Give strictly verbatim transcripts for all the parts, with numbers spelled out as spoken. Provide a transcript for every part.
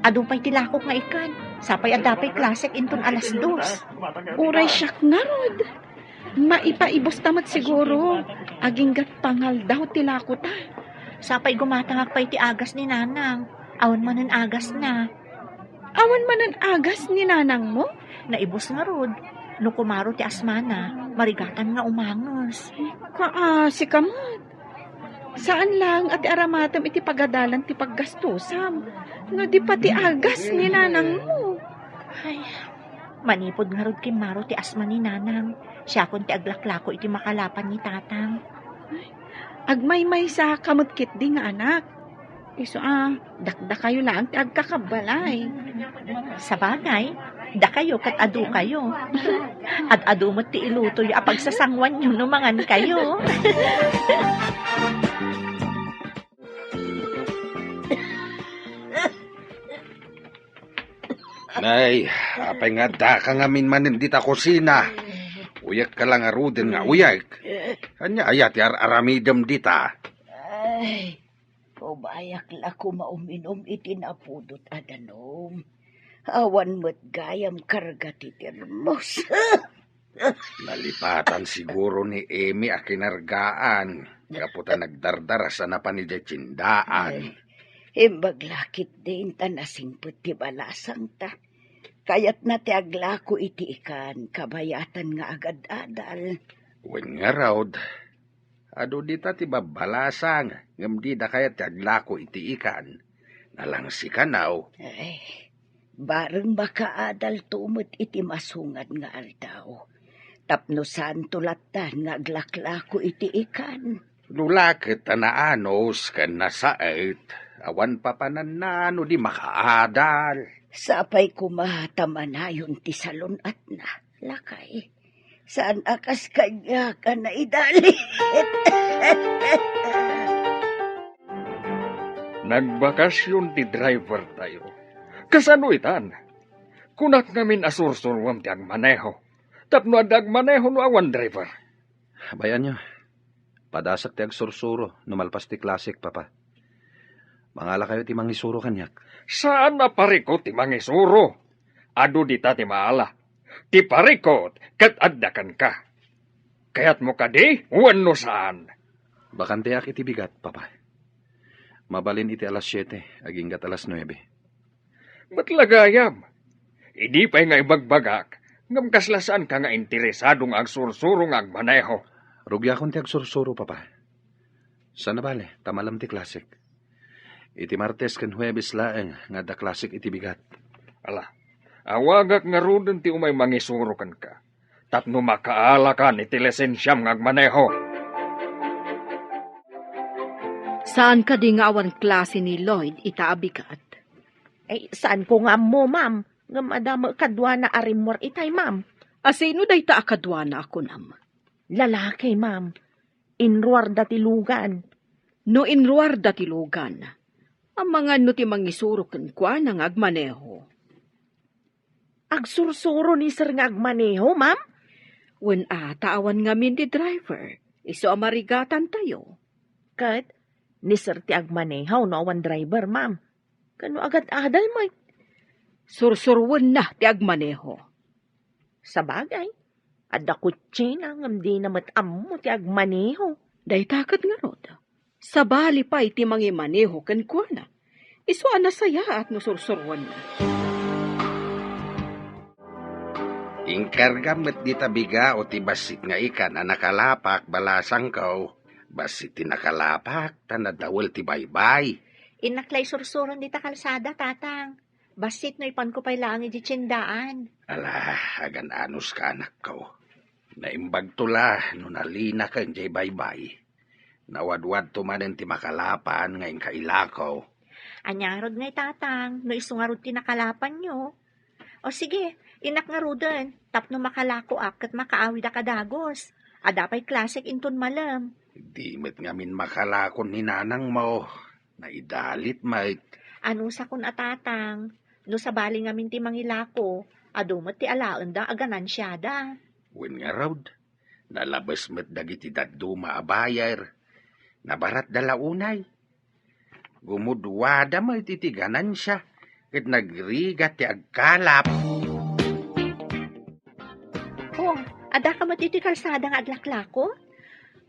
Adu pay ti lakok nga ikan. Sapay adda pay klasek inton alas dos. Uray siak ngarud. Maipaibus ta met siguro. Aginggat pangaldaw ti lako ta. Sapay gumatangak pay ti agas ni Nanang. Awan manen agas na. Awan manen agas ni Nanang mo? Naibus ngarud. No kumaro ti asmana, marigatan nga umanges. Kaasi ka met. Saan lang a ti aramatem iti pagadalan ti paggastosam. No di pati agas ni Nanang mo. Ay, manipud ngarud kimmaro ti asma ni Nanang. Siakon ti aglaklako iti makalapan ni Tatang. Agmaymaysa ka met ketdi nga anak. Isu a, dakdakayo laeng ti agkakabbalay. Sabagay, dakayo ket adukayo. Ad-adu met ti ilutoyo a pagsasanguanyo no mangankayo. Nay, apay nga addaka ngamin manen dita kusina? Uyek ka lang ngaruden nga uyek. Ania aya ti ar-aramidem dita? Ay, kumayak la koma uminum iti napudot a danum. Awan met gayam karga ti termos. Nalipatan siguro ni Emi a kinargaan gapu ta nagdardaras a napan idiay tiendaan. Ay, imbag la ketdin ta nasingpet ti balasangta. Kayatna ti aglako iti ikan kabayatan nga agad-adal. Wen ngarud, adu dita ti babbalasang ngem dida kayat ti aglako iti ikan. Nalangsi kano. Ay, bareng makaadalto met iti masungad nga aldaw. Tapno saanto lattan nga aglaklako iti ikan. No la ket ta naanus ken nasaet, awan papananna no di makaadal. Sapay koma ta manayon ti salun-atna, lakay. Saan a kas kaniak a naidalit. Nagbakasyon ti driver tayo. Kasano itan? Kunak ngamin a sursuruem ti agmaneho. Tapno adda agmaneho no awan driver. Bay-anyo, padasek ti agsursuro no malpas ti klasek, Papa. Mangalakayo ti mangisuro kaniak. Saan a parikut ti mangisuro. Adu dita ti maala. Ti parikut ket adda kenka. Kayatmo kadi wenno saan? Bakanteak iti bigat, Papa. Mabalin iti alas siete, aginggat alas nuebe. Met la gayam. Idi pay nga ibagbagak, ngem kasla saanka nga interesado nga agsursuro nga agmaneho. Rugiakon ti agsursuro, Papa. Saan a bale, ta malem ti klasek. Iti Martes ken Huebes laeng nga adda klasek iti bigat. Ala, awagak ngaruden ti umay mangisuro kenka. Tapno makaalakan iti lisensiam nga agmaneho. Saan kadi nga awan klase ni Lloyd ita a bigat? Ay, saanko nga ammo, ma'am. Ngem adda met kaduana a rimmuar itay, ma'am. A sino dayta a kaduana a kunam? Lalaki, ma'am. Inruarda ti lugan. No inruarda ti lugan, amangan no ti mangisuro kenkuana nga agmaneho. Agsursuro ni sir nga agmaneho, ma'am? Wen a, ta awan ngamin ti driver. Isu a marigatantayo. Ket ni sir ti agmaneho no awan driver, ma'am. Kano agad-adal met? Sursuruenna ti agmaneho. Sabagay, adda kotsina ngem dina met ammo ti agmaneho. Dayta ket ngarud, sabali pay ti mangimaneho kenkuana. Isu a nasayaat no sursuruenna. Inkargam met dita bigao ti bassit nga ikan a nakalapak, balasangko. Bassit ti nakalapak, ta nadawel ti baybay. Innak la isursuron dita kalsada, Tatang. Bassit no ipanko pay laeng idiay tiendaan. Ala, agan-anuska, anakko. Naimbagto la no nalinaken diay baybay. Nawadwadto manen ti makalapan nga inka ilako. Ania ngarud ngay, Tatang, no isu ngarud ti nakalapanyo? O sige, innak ngaruden, tapno makalakoak ket makaawidak a dagus. Adda pay klasek inton malem. Di met ngamin makalakon ni nanangmo. Naidalit met. Anusakon a, Tatang, no sabali ngamin ti mangilako, adu met ti alaenda a ganansiada. Wen ngarud, nalabes met dagiti dadduma a bayer. Nabaratda la unay. Gumudwada met iti ganansia. ket nagrigat ti agkalap. Oh, adda ka met iti kalsada nga aglaklako?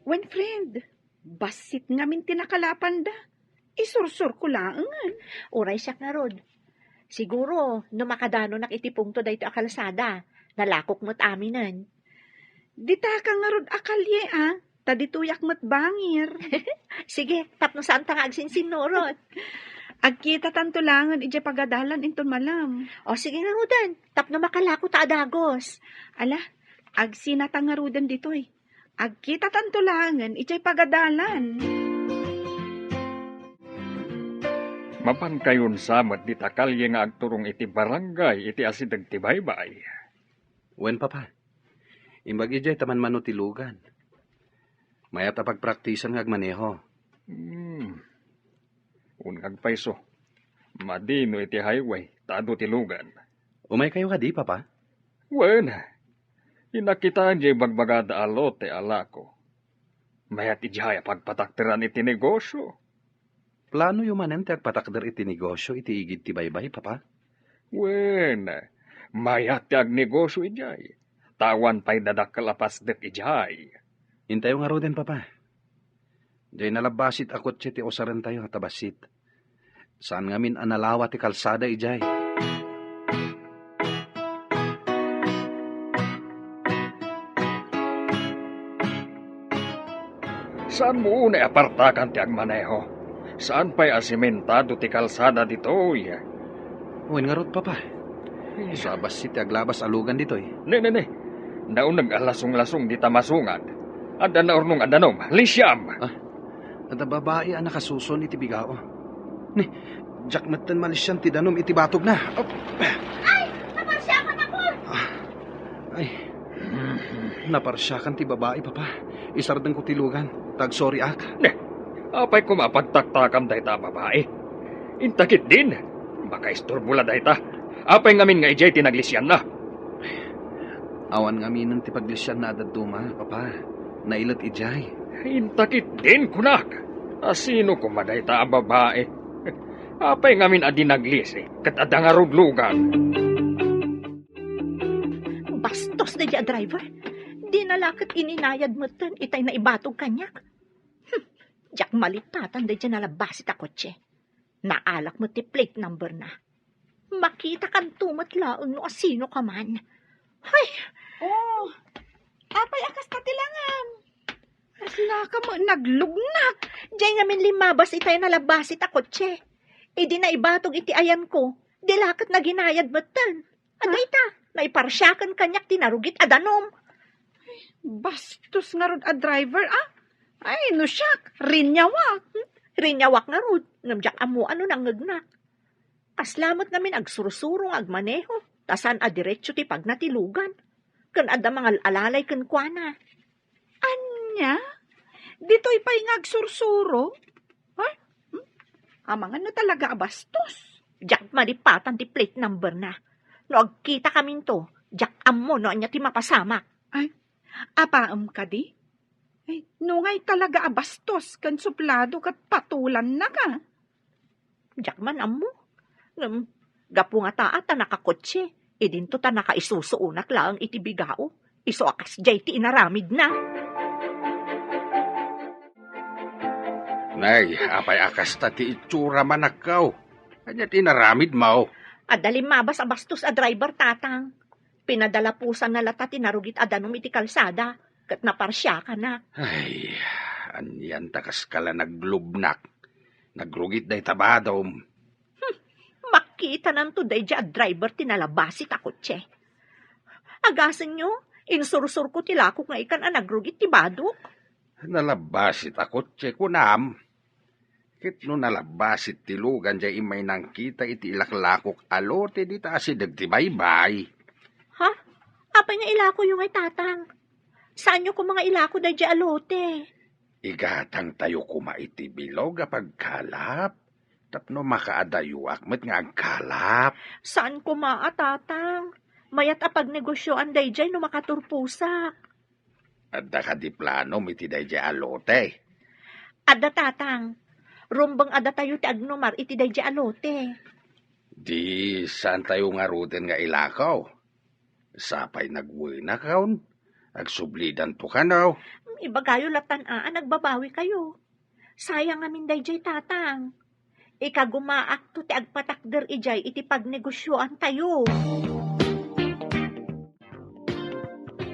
Wen, friend, bassit ngamin ti nakalapanda. Isursurko laengen. Uray siak ngarud. Siguro, no makadanonak iti pungto daytoy a kalsada, nalakok met aminen. Ditaka ngarud a kalye, a, ta ditoyak met bangir. Sige, tapno saanta nga agsinsinnurot. Agkitatanto laengen idiay pagadalan inton malem. O, sige ngaruden, tapno makalako ta a dagus. Ala, agsinata ngaruden ditoy. Agkitatanto laengen idiay pagadalan. Mapankayon sa met dita kalye nga agturong iti barangay iti asideg ti baybay. Wen, Papa. Imbag idiay ta manmano ti lugan. Mayat a pagpraktisan nga agmaneho. Hmm. Wen, agpayso. Madi no iti highway, ta adu ti lugan. Umaykayo kadi, Papa? Wen, inakitaen diay bagbagada a lote a lako. Mayat idiay a pagpatakderan iti negosio. Planoyo manen ti agpatakder iti negosio iti igid ti baybay, Papa? Wen, mayat ti agnegosio idiay. Ta awan pay dadakkel a pasdek idiay. Intayo ngaruden, Papa. Diay nalabbasit a kotse ti usarentayo ta bassit. Saan ngamin a nalawa ti kalsada idiay. Saan mo unay a partakan ti agmaneho? Saan pay a simentado ti kalsada ditoy? Wen ngarud, Papa. Isu a bassit ti aglabas a lugan ditoy. Ne, ne, ne. Nauneg a lasonglasong dita masungad. Adda naurnong a danum. Lisiam! Ah, adda babai a nakasuson iti bigao. Ne, diak metten malisian ti danum iti batogna. Op. Ay! Naparsiakan ako! Ah, ay. Naparsiakan ti babai, Papa. Isardengko ti lugan. Tagsoriak. Ne, apay koma a pagtaktakam dayta a babai? Inta ketdin, makaisturbo la dayta. Apay ngamin nga idiay ti naglisianna? Awan ngaminen ti paglisianna a dadduma, Papa. Nailet idiay. Inta ketdin, kunak. A sino koma dayta a babai? Apay ngamin a di naglisi, ket adda ngarud lugan? Bastos daydiay a driver. Dina la ket ininayad metten itay naibatog kaniak. Hmm, diak malipatan daydiay nalabbasit a kotse. Naalak met ti plate number na. Makitakanto met laeng no asino ka man. Hay! Oh, apay a kasta ti langam? Kasla ka met naglugnak. Diay ngamin limmabas itay nalabbasit a kotse. Idi naibatog iti ayanko, di la ket naginayad metten. Adda ita, naiparsiakan kaniak ti narugit a danum. Bastos ngarud a driver, ah. Ay, no siak, rinyawak. Hmm? Rinyawak ngarud, ngem diak ammo no nangngegnak. Kasla met ngamin agsursuro nga agmaneho, ta saan a diretso ti pagna ti lugan. Ken adda mangal-alalay kenkuana. Ania? Ditoy pay nga agsursuro? Ha? Hmm? Amangan no talaga a bastos. Diak malipatan ti plate number na. No agkitakaminto, diak ammo no ania ti mapasamak. Ay, apaem kadi? Ay, nungay talaga a bastos ken suplado ket patulannaka. Diak man ammo. Ngem, gapu ngata a ta nakakotse, idinto ta nakaisusuonak laeng iti bigao, isu a kasdiay ti inaramidna. Nay, apay a kasta ti itsura, manakkaw? Ania ti inaramidmo? Adda limmabas a bastos a driver, Tatang. Pinadalapusanna lata ti narugit a danum iti kalsada, ket naparsiakanak. Ay, anian ta kaskala naglubnak. Nagrugit dayta badom. Hmm, makitananto daydiay a driver ti nalabasit a kotse. Agasenyo, insursurko ti lakok nga ikan a nagrugit ti badok. Nalabasit a kotse, kunam? Ket no nalabasit ti lugan diay immay nangkita iti ilaklakok a lote dita asideg ti baybay. Ha? Apay nga ilakoyo ngay, Tatang? Saanyo koma nga ilako daydiay a lote? Igatangtayo koma iti bilog a pagkalap tapno makaadayoak met nga agkalap. Saan koma a, Tatang? Mayat a pagnegosioan daydiay no makaturposak. Adda kadi planom iti daydiay a lote? Adda, Tatang. Rumbeng a datayo ti agnumar iti daydiay a lote. Di saantayo ngaruden nga ilako. Sapay nagwenakon, agsublidanto kano. Ibagayo latan a, a nagbabawikayo. Sayang ngamin dayjay, Tatang. Ikagumaakto ti agpatakder idiay iti pagnegosioantayo.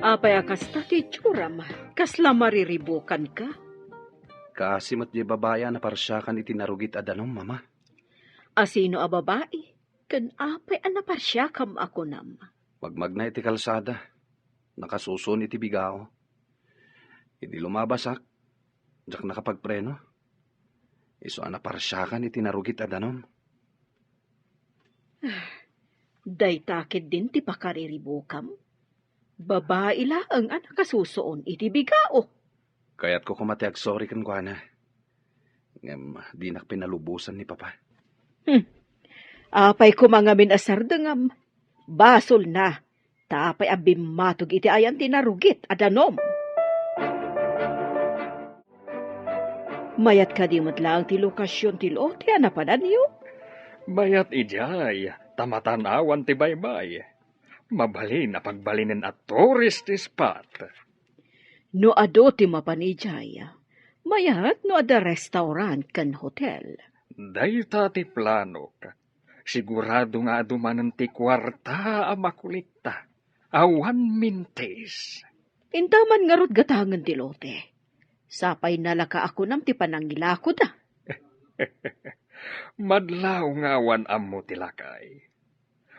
Apay a kasta ti itsuram? Kasla mariribukanka? Kaasi met diay babai a naparsiakan iti narugit a danum, Mama. Asino a babai? Ken apay a naparsiakam a kunam? Magmagna iti kalsada. Nakasuson iti bigao. Idi lumabasak, diak nakapagpreno. Isu a naparsiakan iti narugit a danum. Dayta ketdin ti pakariribukam? Babai laeng a nakasusuon iti bigao. Kayatko koma ti agsorry kenkuana. Ngem dinak pinalubosan ni Papa. Hmm. Apay koma ngamin a sardengam? Basolna. Ta apay a bimmatog iti ayan ti narugit a danum? Mayat kadi met laeng ti lokasion ti lote a napananyo? Mayat idiay, ta matan-awan ti baybay. Mabalin a pagbalinen a tourist spot. No adu ti mapan idiay, mayat no adda restaurant ken hotel. Dayta ti planok. Sigurado nga adu manen ti kuarta a makolekta. Awan mintis. Intaman ngarud gatangen ti lote. Sapay nalaka a kunam ti panangilakoda. Madlaw nga awan ammo ti lakay.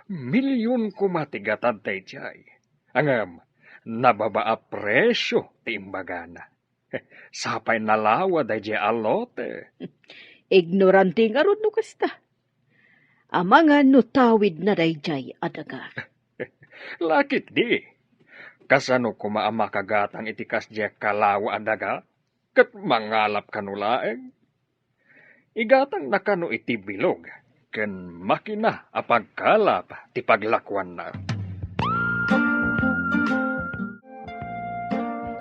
Milyon koma ti gatad daydiay. Ngem, nababa a presio ti imbagana. Sapay nalawa daydiay a lote. Ignorante ngarud no kasta. Amangan no tawidna daydiay a daga. Lakit di. Kasano koma a makagatang iti kasdiay a kalawa a daga? Ket mangalap kano laeng? Igatangna kano iti bilog ken makina a pagkalap ti paglakuanna.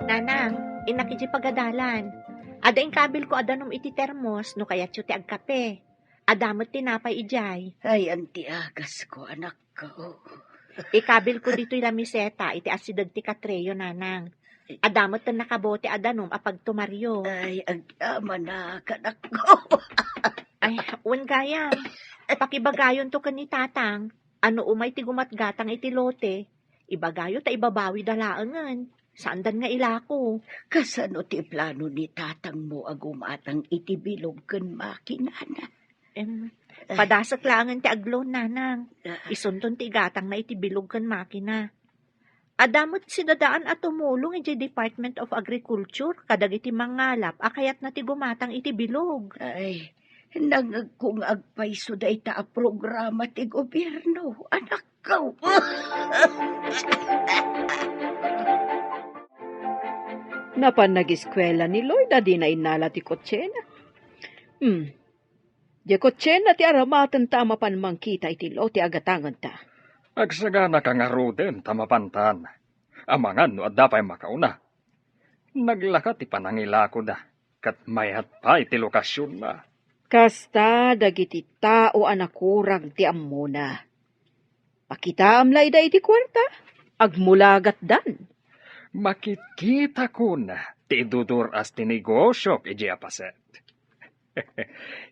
Nanang, innak iti pagadalan. Adda inkabilko a danum iti termos no kayatyo ti agkape. Adda met tinapay idiay. Ay, anti agasko, anakko. Ikabilko ditoy lamiseta iti asideg ti katreyo, Nanang. Adda met nakabote a danum a pagtumaryo. Ay, agyamanak, anakko. Ay, wen gayam. Pakibagayonto ken ni Tatang. Ano umay ti gumatgatang iti lote, ibagayo ta ibabawida laengen. Saandan nga ilako. Kasano ti plano ni tatangmo a gumatang iti bilog ken makinana? Em, padasek laengen ti agloan, Nanang. Ah. Isunton ti igatangna iti bilog ken makina. Adda met sidadaan a tumulong idiay Department of Agriculture kadagiti mangalap a kayatna ti gumatang iti bilog. Ay, nangngegko nga agpayso dayta a programa ti gobierno, anakko. Napan nagiskuela ni Lloyd a dina innala ti kotsena. Hmm. Diay kotsena ti aramatenta a mapan mangkita iti lote a gatangenta. Agsaganaka ngaruden ta mapantan. Amangan no adda pay makauna. Naglaka ti panangilakoda, ket mayat pay ti lokasionna. Kasta dagiti tao a nakurang ti ammona. Pakitaam la ida iti kuarta, agmulagatdan. Makitkitakon ti idudur-as ti negosiok idiay a paset.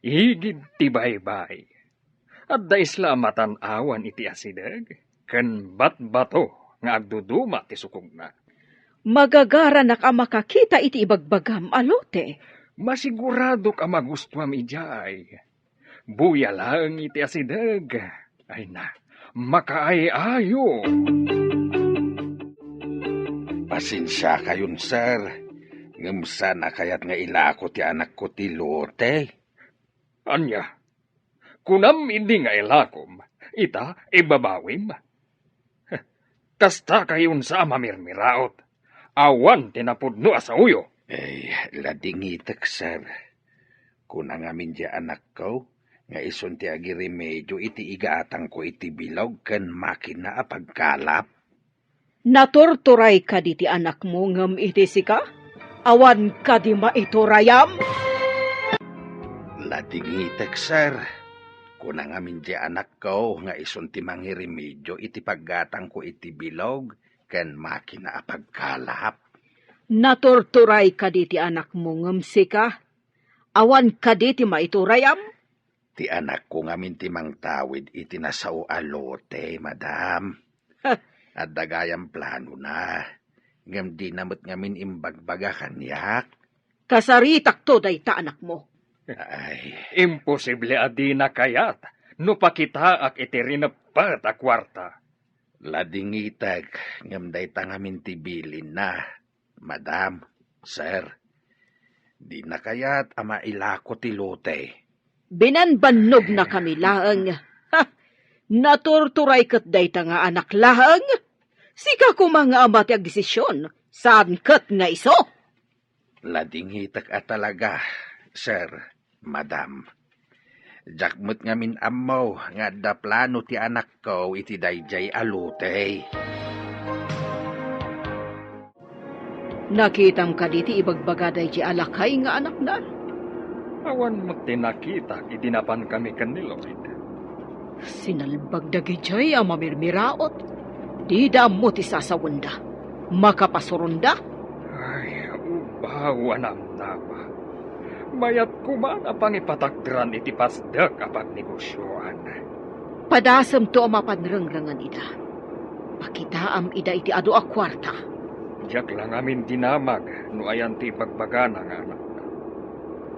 Igid ti baybay. Adda isla a matan-awan iti asideg, ken batbato nga agduduma ti sukogna. Magagaranak a makakita iti ibagbagam a lote. Masiguradok a magustuam idiay. Buya laeng iti asideg. Ay na, makaay-ayo. Pasensiakayon, sir. Ngem saan a kayat nga ilako ti anakko ti lote. Ania? Kunam idi nga ilakom, ita, ibabawim? Kasta kayon sa a mamirmiraot. Awan ti napudno a saoyo. Ay, ladingitek, sir. Kuna ngamin diay anakko nga isun ti agiremedio iti igatangko iti bilog ken makina a pagkalap. Naturturay kadi ti anakmo ngem iti sika? Awan kadi maiturayam? Ladingitek, sir. Kuna ngamin diay anakko nga isun ti mangiremedio iti paggatangko iti bilog ken makina a pagkalap. Naturturay kadi ti anakmo ngem sika? Awan kadi ti maiturayam? Ti anakko ngamin ti mangtawid iti nasao a lote, madam. Adda gayam planona, ngem dina met ngamin imbagbaga kaniak. Kasaritakto dayta anakmo. Ay, imposible a dina kayat no pakitaak iti rineppet a kuarta. Ladingitek, ngem dayta ngamin ti bilinna, madam, sir. Dina kayat a mailako ti lote. Binanbannognakami laeng. Ha! Naturturay ket dayta nga anak laeng. Sika koma nga ama ti agdesision, saan ket nga isu. Ladingitek a talaga, sir, madam. Diak met ngamin ammo nga adda plano ti anakko iti daydiay a lote. Nakitam kadi ti ibagbaga daydiay a lakay nga anakna? Awan met ti nakitak idi napankami ken ni Lloyd. Sinalbag dagidiay a mamirmiraot. Dida ammo ti sasawenda. Makapasuronda. Ay, ubaw a namnama. Mayat koma a pangipatakderan iti pasdek a pagnegosioan. Padasemto a mapan rengrengen ida. Pakitaam ida iti adu a kuarta. Diak la ngamin dinamag no ayan ti ibagbagana nga anakna.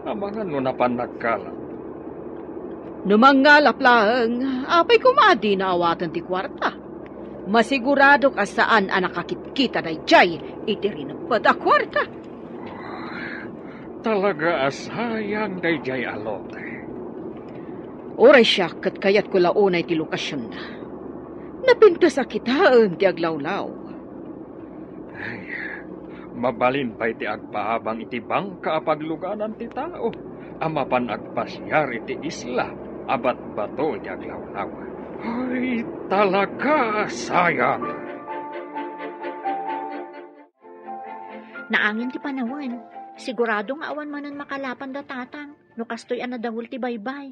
Amangan no napan nagkalat. No mangngalap laeng, apay koma a dina awaten ti kuarta? Masiguradok a saan a nakakitkita daydiay iti rineppet a kuarta. Talaga a sayang daydiay a lote. Uray siak ket kayatko la unay ti lokasionna. Napintas a kitaem ti aglawlaw. Ay, mabalin pay ti agpaabang iti bangka a pagluganan ti tao a mapan agpasiar iti isla a batbato iti aglawlaw. Ay, talaga a sayang! Naangin ti panawen. Sigurado nga awan manen makalapan da Tatang no kastoy a nadawel ti baybay.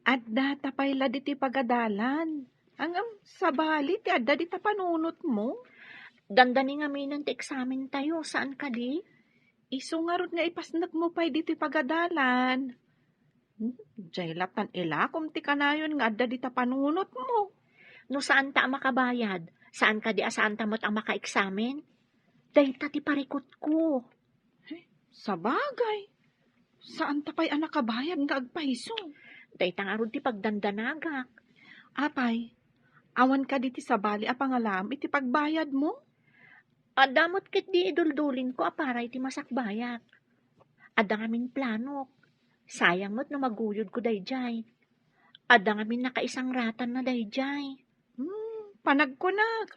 Adda ta pay la ditoy pagadalan. Ngem sabali ti adda dita panunotmo? Dandani ngaminen ti eksamentayo, saan kadi? Isu ngarud nga ipasnekmo pay ditoy pagadalan. Hmm, diay lattan ilakom ti kanayon nga adda dita panunotmo. No saanta a makabayad, saan kadi a saanta met a makaeksamen? Dayta ti parikutko. Eh, sabagay, saanta pay a nakabayad nga agpayso. Dayta ngarud ti pagdandanagak. Apay, awan kadi ti sabali a pangalaam iti pagbayadmo? Adda met ketdi iduldulinko a para iti masakbayak. Adda ngamin planok. Sayang met no maguyodko daydiay. Adda ngamin nakaisangratna daydiay. Hmm, panagkunak,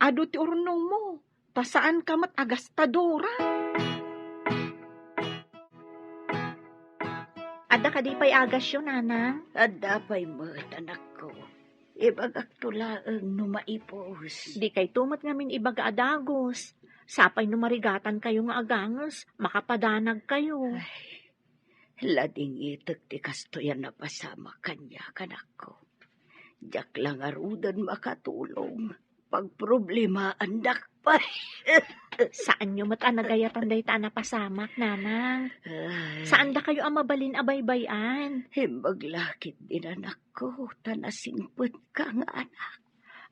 adu ti urnongmo, ta saanka met a gastadora. Adda kadi pay agasyo, Nanang? Adda pay met, anakko. Ibagakto laeng no maipus. Dikayto met ngamin ibaga a dagus. Sapay no marigatankayo nga aganges, makapadanagkayo. Ay, ladingitek ti kastoy a napasamak kaniak, anakko. Diak la ngaruden makatulong. Pagproblemaandak pay. Saanyo met a nagayatan dayta a napasamak, Nanang. Ay. Saandakayo a mabalin a baybay-an. Imbag la ketdi, anakko, ta nasingpetka nga anak.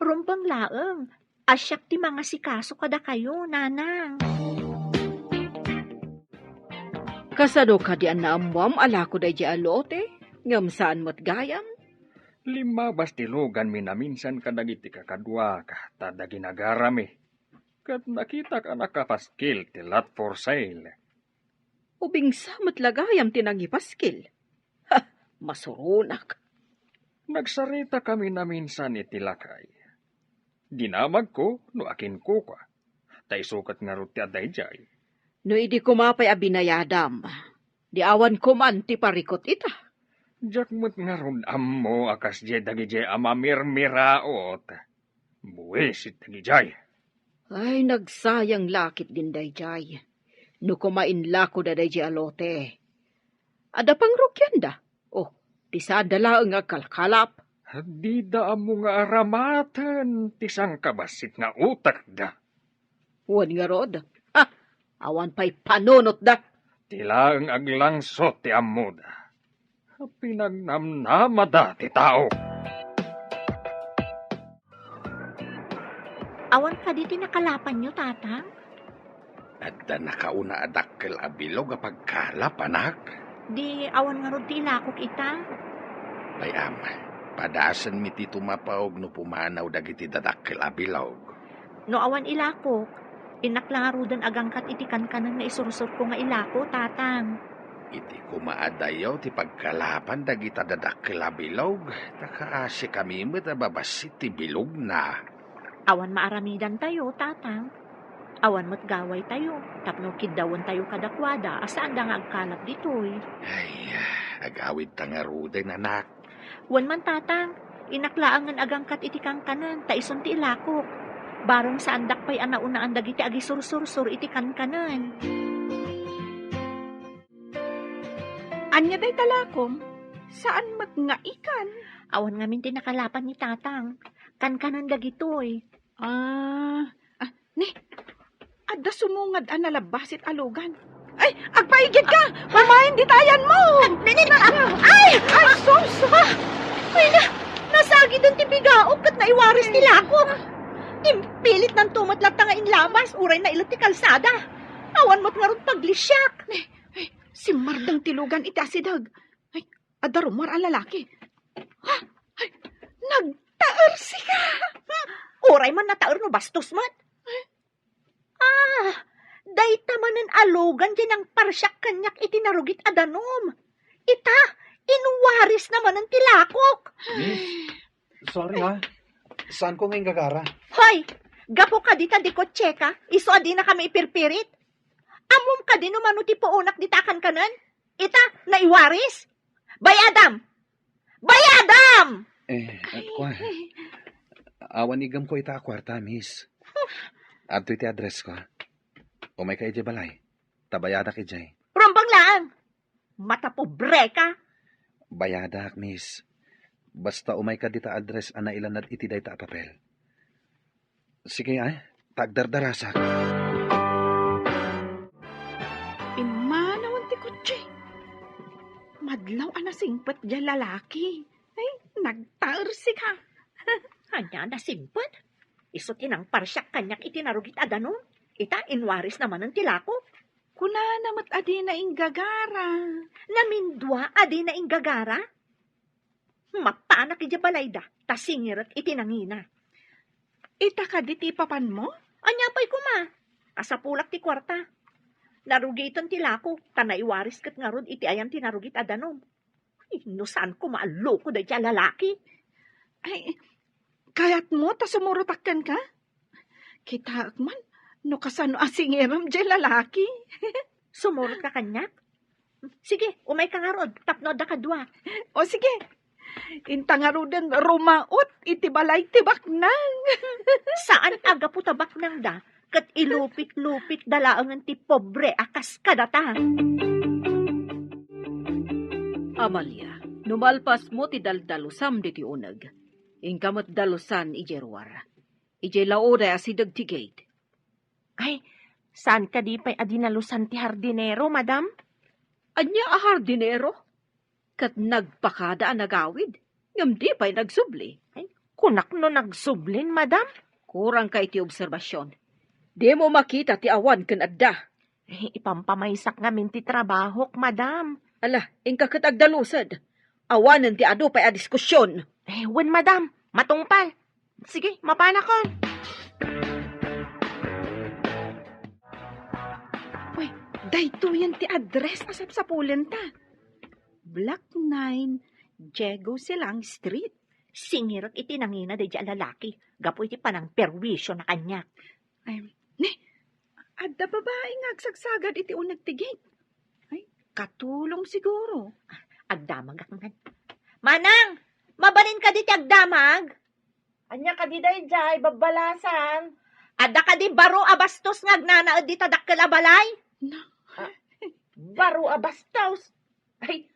Rumbeng laeng, a siak ti mangasikaso kadakayo, Nanang. Kasano kadi a naammoam a lako daydiay a lote, ngem saan met gayam? Limmabas ti luganmi naminsan kadagiti kakaduak ta adda ginagarami, ket nakitak a nakapaskil ti lot for sale. Ubingsa met la gayam ti nangipaskil. Ha, masuronak. Nagsaritakami naminsan iti lakay. Dinamagko no akinkukua, ta isu ket ngarud ti adda idiay. No idi koma pay a binayadam, di awan koman ti parikut ita. Diak met ngarud ammo a kasdiay dagidiay a mamirmiraot. Buis dagidiay. Ay, nagsayang la ketdin daydiay. No koma inlakoda daydiay a lote. Adda pangrugianda. Oh, ti saanda laeng nga agkalkalap. Dida ammo nga aramaten ti sangkabassit nga utekda. Wen ngarud, ha, awan pay panunotda. Ti laeng aglangsot ti ammoda. Pinagnamnamada ti tao. Awan kadi ti nakalapanyo, Tatang? Adda nakauna a dakkel a bilog a pagkalap, anak. Di awan ngarud ti ilakok ita? Bay-am, padasenmi ti tumapaw no pumanaw dagiti dadakkel a bilog. No awan ilakok, innak la ngaruden agangkat iti kankanen nga isursurko nga ilako, Tatang. Iti koma adayo ti pagkalapan dagita dadakkel a bilog, ta kaasi kami met a babassit ti bilogna. Awan maaramidantayo, Tatang. Awan met gawaytayo, tapno kiddawentayo kadakuada a saanda nga agkalap ditoy. Ay, agawidta ngaruden, anak. Wen man, Tatang, innak laengen agangkat iti kankanen, ta isun ti ilakok. Bareng saandak pay a naunaan dagiti agisursursor iti kankanen. Ania dayta lakom? Saan met nga ikan? Awan ngamin ti nakalapan ni Tatang. Kankanen dagitoy. Ah, ah, ni, adda sumungad a nalabbasit a lugan. Ay, agpaigidka! Umayen dita ayanmo! Ay, ay, ay, sus! Ah! Ay na, nasagiden ti bigaok ket naiwaris ti lakok. Impilitnanto met latta nga inlabas, uray nailet ti kalsada. Awan met ngarud paglisiak. Ay, simmardeng ti lugan iti asideg. Ay, adda rummuar a lalaki. Ha? Ay, nagtaersika! Uray man nataer no bastos met. Ah, dayta manen a lugan ti nangparsiak kaniak iti narugit a danum. Ita, inwarisna manen ti lakok. Miss, sorry ha. Saanko nga inggagara. Hoy, gapu kadi ta dikotseka, isu a dinakami ipirpirit. Ammom kadi no mano ti puonak dita a kankanen? Ita, naiwaris. Bayadam! Bayadam! Eh, at kuan. Awan igamko ita a kuarta, miss. Adtoy ti addressko. Umayka idiay balay. Ta bayadak idiay. Rumbeng laeng! Matapobreka! Bayadak, miss. Basta umayka dita address a nailannad iti dayta a papel. Sige, ay, ta agdardarasak. Pimmanawen ti kotse. Madlaw a nasingpet diay lalaki. Ay, nagtaersika. Ania a nasingpet? Isu ti nangparsiak kaniak iti narugit a danum. Ita, inwarisna manen ti lakok. Kunana met a dina inggagara. Namindua a dina inggagara? Mapanak idiay balayda, ta singirek iti nangina. Ita kadi ti ipapanmo? Ania pay koma? Asapulak ti kuarta. Narugiten ti lakok, ta naiwaris ket ngarud iti ayan ti narugit a danum. Ay, no saan koma a loko daydiay a lalaki? Ay, kayatmo ta sumurotak kenka? Kitaek man no kasano a singirem diay lalaki. Sumurotka kaniak? Sige, umayka ngarud tapno adda kadua. O sige. Inta ngaruden rumaot iti balay ti baknang. Saan a gapu ta baknangda, ket ilupit-lupitda laengen ti pobre a kas kadata. Amalia, no malpasmo ti daldalusam ditoy uneg, inka met dalusan idiay ruar. Idiay lauday a sideg ti gate. Ay, saan kadi pay a dinalusan ti hardinero, madam? Ania a hardinero? Ket nagpakada a nagawid, ngem di pay nagsubli. Ay, kunak no nagsublin, madam? Kurangka iti obserbasion. Dimo makita ti awan ken adda. Eh, ipampamaysak ngamin ti trabahok, madam. Ala, inka ket agdalused. Awanen ti adu pay a diskusion. Eh, wen, madam. Matungpal. Sige, mapanakon. Uy, daytoyen ti address a sapsapulenta. Block nine, Diego Silang Street. Singirek iti nangina daydiay a lalaki gapu iti panangperwisio na kaniak. Ay, ne, adda babai nga agsagsagad iti uneg ti gate. Ay, katulong siguro. Agdamagak man. Manang, mabalin kadi ti agdamag? Ania kadi daydiay, babbalasan? Adda kadi baro a bastos nga agnanaed dita dakkel a balay? Na. Ah, baro a bastos? Ay,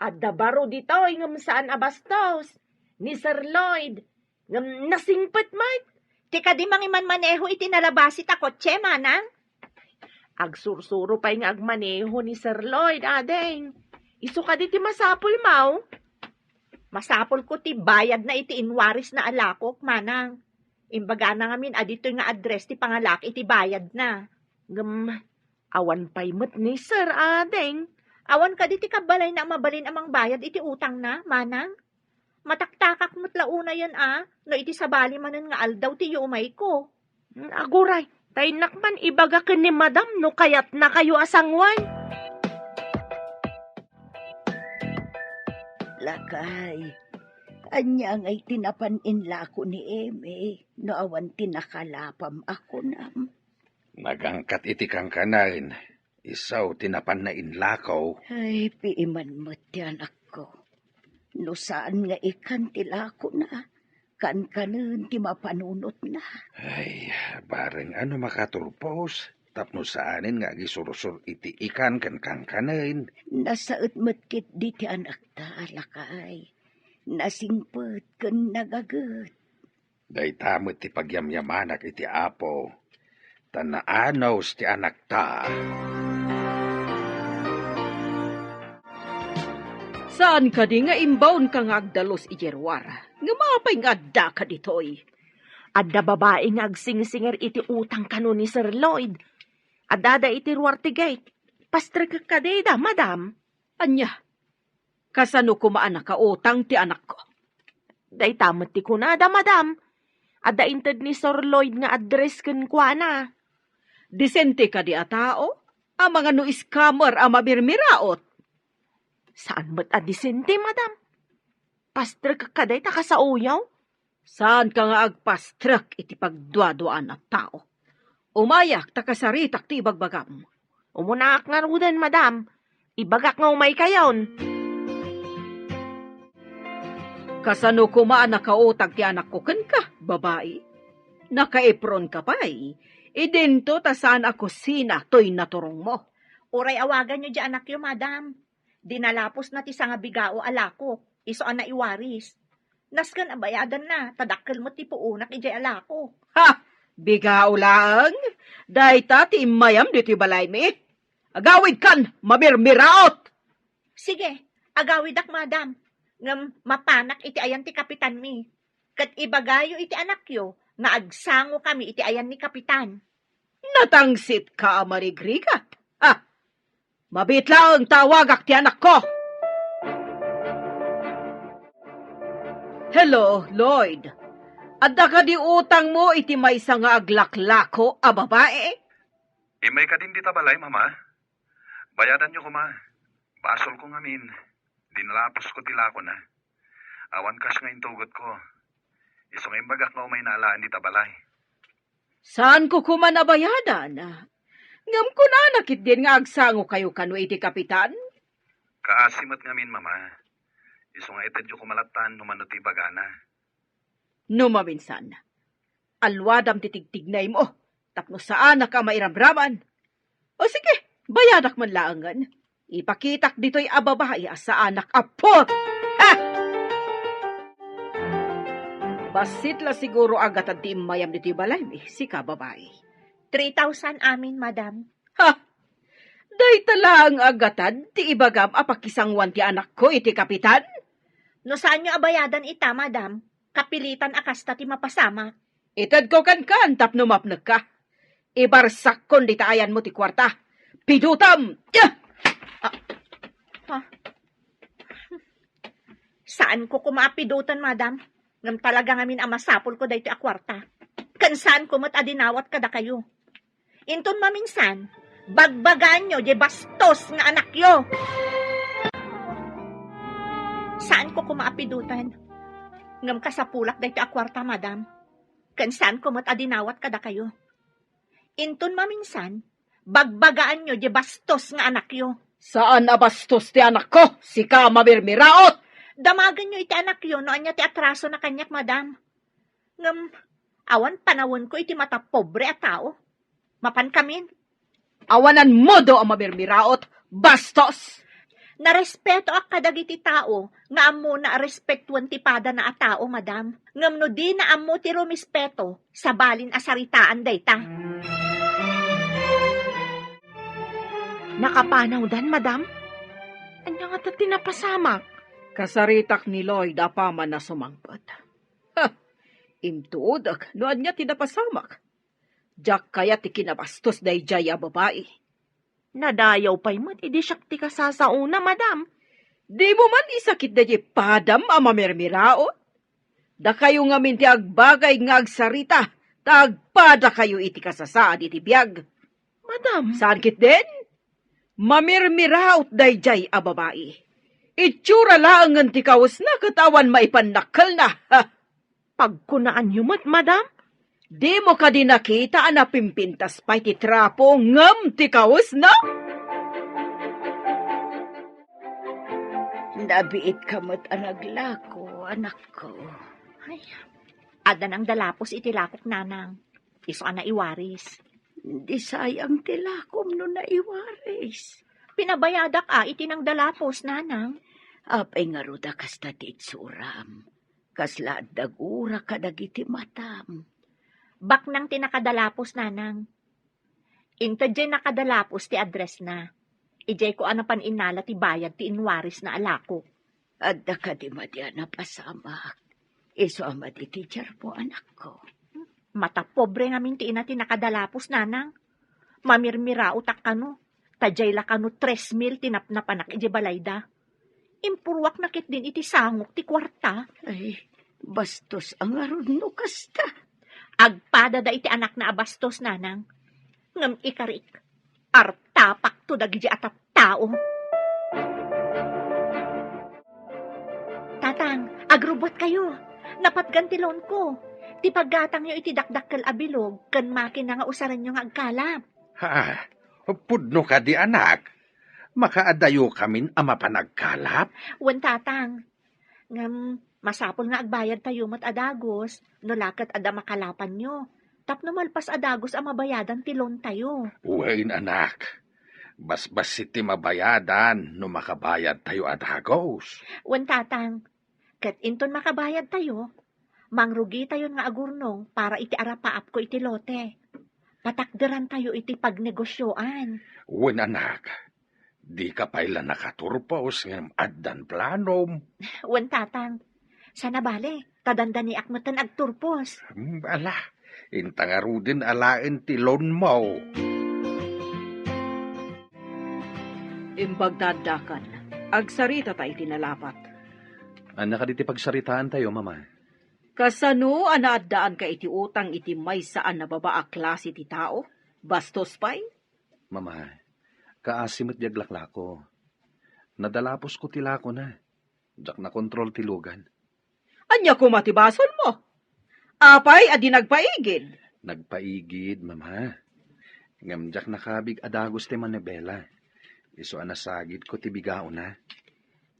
Adda baro ditoy ngem saan a bastos. Ni Sir Lloyd, ngem nasingpet met. Ti kadi mangimanmaneho iti nalabasit a kotse, manang? Agsursuro pay nga agmaneho ni Sir Lloyd, ading. Isu kadi ti masapulmo? Masapulko ti bayadna iti inwarisna a lakok, manang. Imbagana ngamin a ditoy nga address ti pangalak iti bayadna. Ngem, awan pay met ni Sir, ading. Awan kadi ti kabbalayna a mabalin a mangbayad iti utangna, manang? Mataktakak met la unayen a, no iti sabali manen nga aldaw ti yumayko. Mm, aguray, ta innak man ibaga ken ni Madam no kayatnakayo a sanguan. Lakay, ania ngay ti napan inlako ni Emi no awan ti nakalapam a kunam? Nagangkat iti kankanen, isu ti napanna inlako. Ay, piiman met ti anakko. No saan nga ikan ti lakona, kankanen ti mapanunotna. Ay, bareng a no makaturpos, tapno saanen nga agisursor iti ikan ken kankanen. Nasaet met ketdi ti anakta, lakay. Nasingpet ken nagaget. Dayta met ti pagyamyamanak iti Apo, ta naanus ti anakta. Saan kadi nga imbaonka nga agdalus idiay ruar? Ngem apay nga addaka ditoy? Adda babai nga agsingsinger iti utang kano ni Sir Lloyd. Addada iti ruar ti gate. Pastrekek kadi da, madam. Ania? Kasano koma a nakautang ti anakko? Dayta met ti kunada, madam. Adda inted ni Sir Lloyd nga address kenkuana. Disente kadi a tao? Amangan no scammer a mamirmiraot? Saan met a disente, madam. Pastrekek kadi ta kasaoyo? Saanka nga agpastrek iti pagduaduaan a tao. Umayak ta kasaritak ti ibagbagam. Umunaak ngaruden, madam. Ibagak nga umaykayon. Kasano koma a nakautang ti anakko kenka, babai? Nakaipronka pay. Idinto ta saan a kusina toy naturongmo. Uray awaganyo diay anakyo, madam. Dinalapusna ti sangabigao a lakok, isu a naiwaris. Nasken a bayadanna, ta dakkel met ti puonak idiay a lakok. Ha! Bigao laeng? Dayta ti immayam ditoy balaymi? Agawidkan, mamirmiraot! Sige, agawidak, madam. Ngem mapanak iti ayan ti kapitanmi. Ket ibagayo iti anakyo nga agsangokami iti ayan ni kapitan. Natangsitka a marigrigat. Ha! Mabiit laeng ta awagak ti anakko. Hello, Lloyd. Adda kadi utangmo iti maysa nga aglaklako a babai? Immay kadin dita balay, Mama. Bayadanyo koma. Basolko ngamin. Dinalapusko ti lakona. Awan cash nga intugot ko. Isu nga imbagak nga umayna alaen dita balay. Saanko koma a bayadan. Ngem kunana ketdin nga agsangokayo kano iti kapitan? Kaasi met ngamin, Mama. Isu nga itedyo koma lattan no mano ti ibagana. No maminsan, alwadam ti tigtignaymo tapno saanak a mairamraman. O sige, bayadak man laengen. Ipakitak ditoy a babai a saanak a put! Ha! Bassit la siguro a gatad ti immayam ditoy balaymi, sika babai. Three thousand amin, madam. Ha! Dayta laeng a gatad ti ibagam a pakisanguan ti anakko iti kapitan? No saanyo a bayadan ita, madam, kapilitan a kasta ti mapasamak. Itedko kenkan tapno mapnekka. Ibarsakkon dita ayanmo ti kuarta. Pidutam! Ah! Ha? Saanko koma a piduten, madam. Ngem talaga ngamin a masapulko daytoy a kuarta. Ken saanko met a dinawat kadakayo. Inton maminsan, bagbagaanyo diay bastos nga anakyo. Saanko koma a piduten. Ngem kasapulak daytoy a kuarta, madam. Ken saanko met a dinawat kadakayo. Inton maminsan, bagbagaanyo diay bastos nga anakyo. Saan a bastos ti anakko, sika a mamirmiraot! Damagenyo iti anakyo no ania ti atrasona kaniak, madam. Ngem, awan panawenko iti matapobre a tao. Mapankamin. Awan a modo a mamirmiraot, bastos! Narespetoak kadagiti tao nga ammona a respetuen ti padana a tao, madam. Ngem no dina ammo ti rumispeto, sabalin a saritaan dayta. Nakapanawdan, madam? Ania ngata ti napasamak? Kasaritak ni Lloyd apaman a sumangpet. Ha! Intuodek no ania ti napasamak. Diak kayat ti kinabastos daydiay a babai. Nadayaw pay met idi siak ti kasasaona, madam. Dimo man isakit daydiay padam a mamirmiraot? Dakayo ngamin ti agbagay nga agsarita, ta agpadakayo iti kasasaad iti biag. Madam. Saan ketdin? Mamirmiraot daydiay a babai. Itsura laengen ti kawesna ket awan maipannakkelna. Ha! Pagkunaanyo met, madam? Dimo kadi nakita a napimpintas pay ti trapo ngem ti kawesna? Nabiitka met a naglako, anakko. Ay, adda nangdalapos iti lakok, nanang. Isu a naiwaris. Di sayang ti lakom no naiwaris. Pinabayadak a iti nangdalapos, nanang. Apay ngarud a kasta ti itsuram? Kasla adda gura kadagiti matam. Baknang ti nakadalapos, nanang. Inted diay nakadalapos ti addressna. Idiayko a napan innala ti bayad ti inwarisna a lakok. Adda kadi madi a napasamak? Isu a madi ti diarmo, anakko. Matapobre ngamin ti ina ti nakadalapos, nanang. Mamirmiraotak kano, ta diay la kano tres mil ti napnapanak idiay balayda. Impurruakna ketdin iti sangok ti kuarta. Ay, bastos a ngarud no kasta. Agpadada iti anakna a bastos, nanang. Ngem ikarik, artapakto dagidi a tattao. Tatang, agrubbuatkayo. Napatgan ti loanko. Ti paggatangyo iti dakdakkel a bilog ken makina nga usarenyo nga agkalap. Ha? Pudno kadi, anak? Makaadayokamin a mapan agkalap? Wen, tatang. Ngem, masapul nga agbayadtayo met a dagus, no la ket adda makalapanyo. Tapno malpas a dagus a mabayadan ti loantayo. Wen, anak. Basbassit ti mabayadan no makabayadtayo a dagus. Wen, tatang. Ket inton makabayadtayo, mangrugitayon nga agurnong para iti arapaapko iti lote. Patakderantayo iti pagnegosioan. Wen, anak, dika pay la nakaturpos ngem addan planom. Wen, tatang. Saan a bale, ta dandaniak metten agturpos. Hmm, ala, inta ngaruden alaen ti loanmo. Imbag ta addakan, agsaritata iti nalapat. Ania kadi ti pagsaritaantayo, Mama? Kasano a naaddaanka iti utang iti maysa a nababa a klase ti tao? Bastos pay? Mama, kaasi met di aglaklako. Nadalaposko ti lakona. Diak nakontrol ti lugan. Ania koma ti basolmo? Apay a di nagpaigid? Nagpaigid, Mama. Ngem diak nakabig a dagus ti manibela. Isu a nasagidko ti bigaona.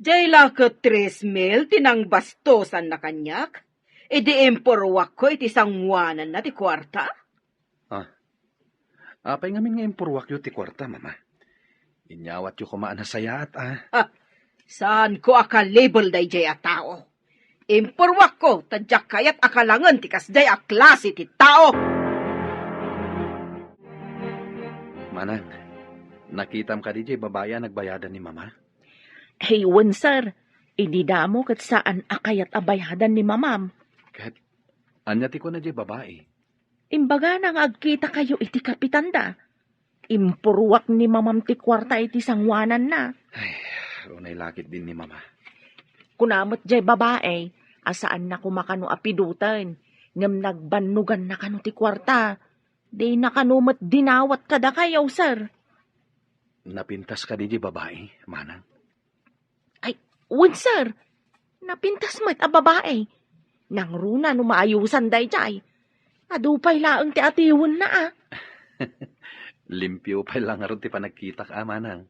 Diay la ket tres mil ti nangbastosanna kaniak? Idi impurruakko iti sanguananna ti kuarta? Ah. Apay ngamin nga impurruakyo ti kuarta, Mama? Inyawatyo koma a nasayaat, a. Ah, saanko a kalibel daydiay a tao. Impurruakko, ta diak kayat a kalangen ti kasdiay a klase ti tao. Manang, nakitam kadi diay babai a nagbayadan ni Mama? Hey, wen, sir. Idi damo ket saan a kayat a bayadan ni Mamam. Ket ania ti kuna diay babai? Imbagana nga agkitakayo iti kapitanda. Impurruak ni Mamam ti kuarta iti sanguananna. Ay, unay la ketdin ni Mama. Kuna met diay babai a saanna koma kano a piduten, ngem nagbannoganna kano ti kuarta. Dina kano met dinawat kadakayo, sir. Napintas kadi diay babai, Manang? Ay, wen, sir. Napintas met a babai. Nangruna no maayusan daydiay. Adu pay laeng ti atiwenna, a. Limpio pay la ngarud ti panagkitak, a, Manang.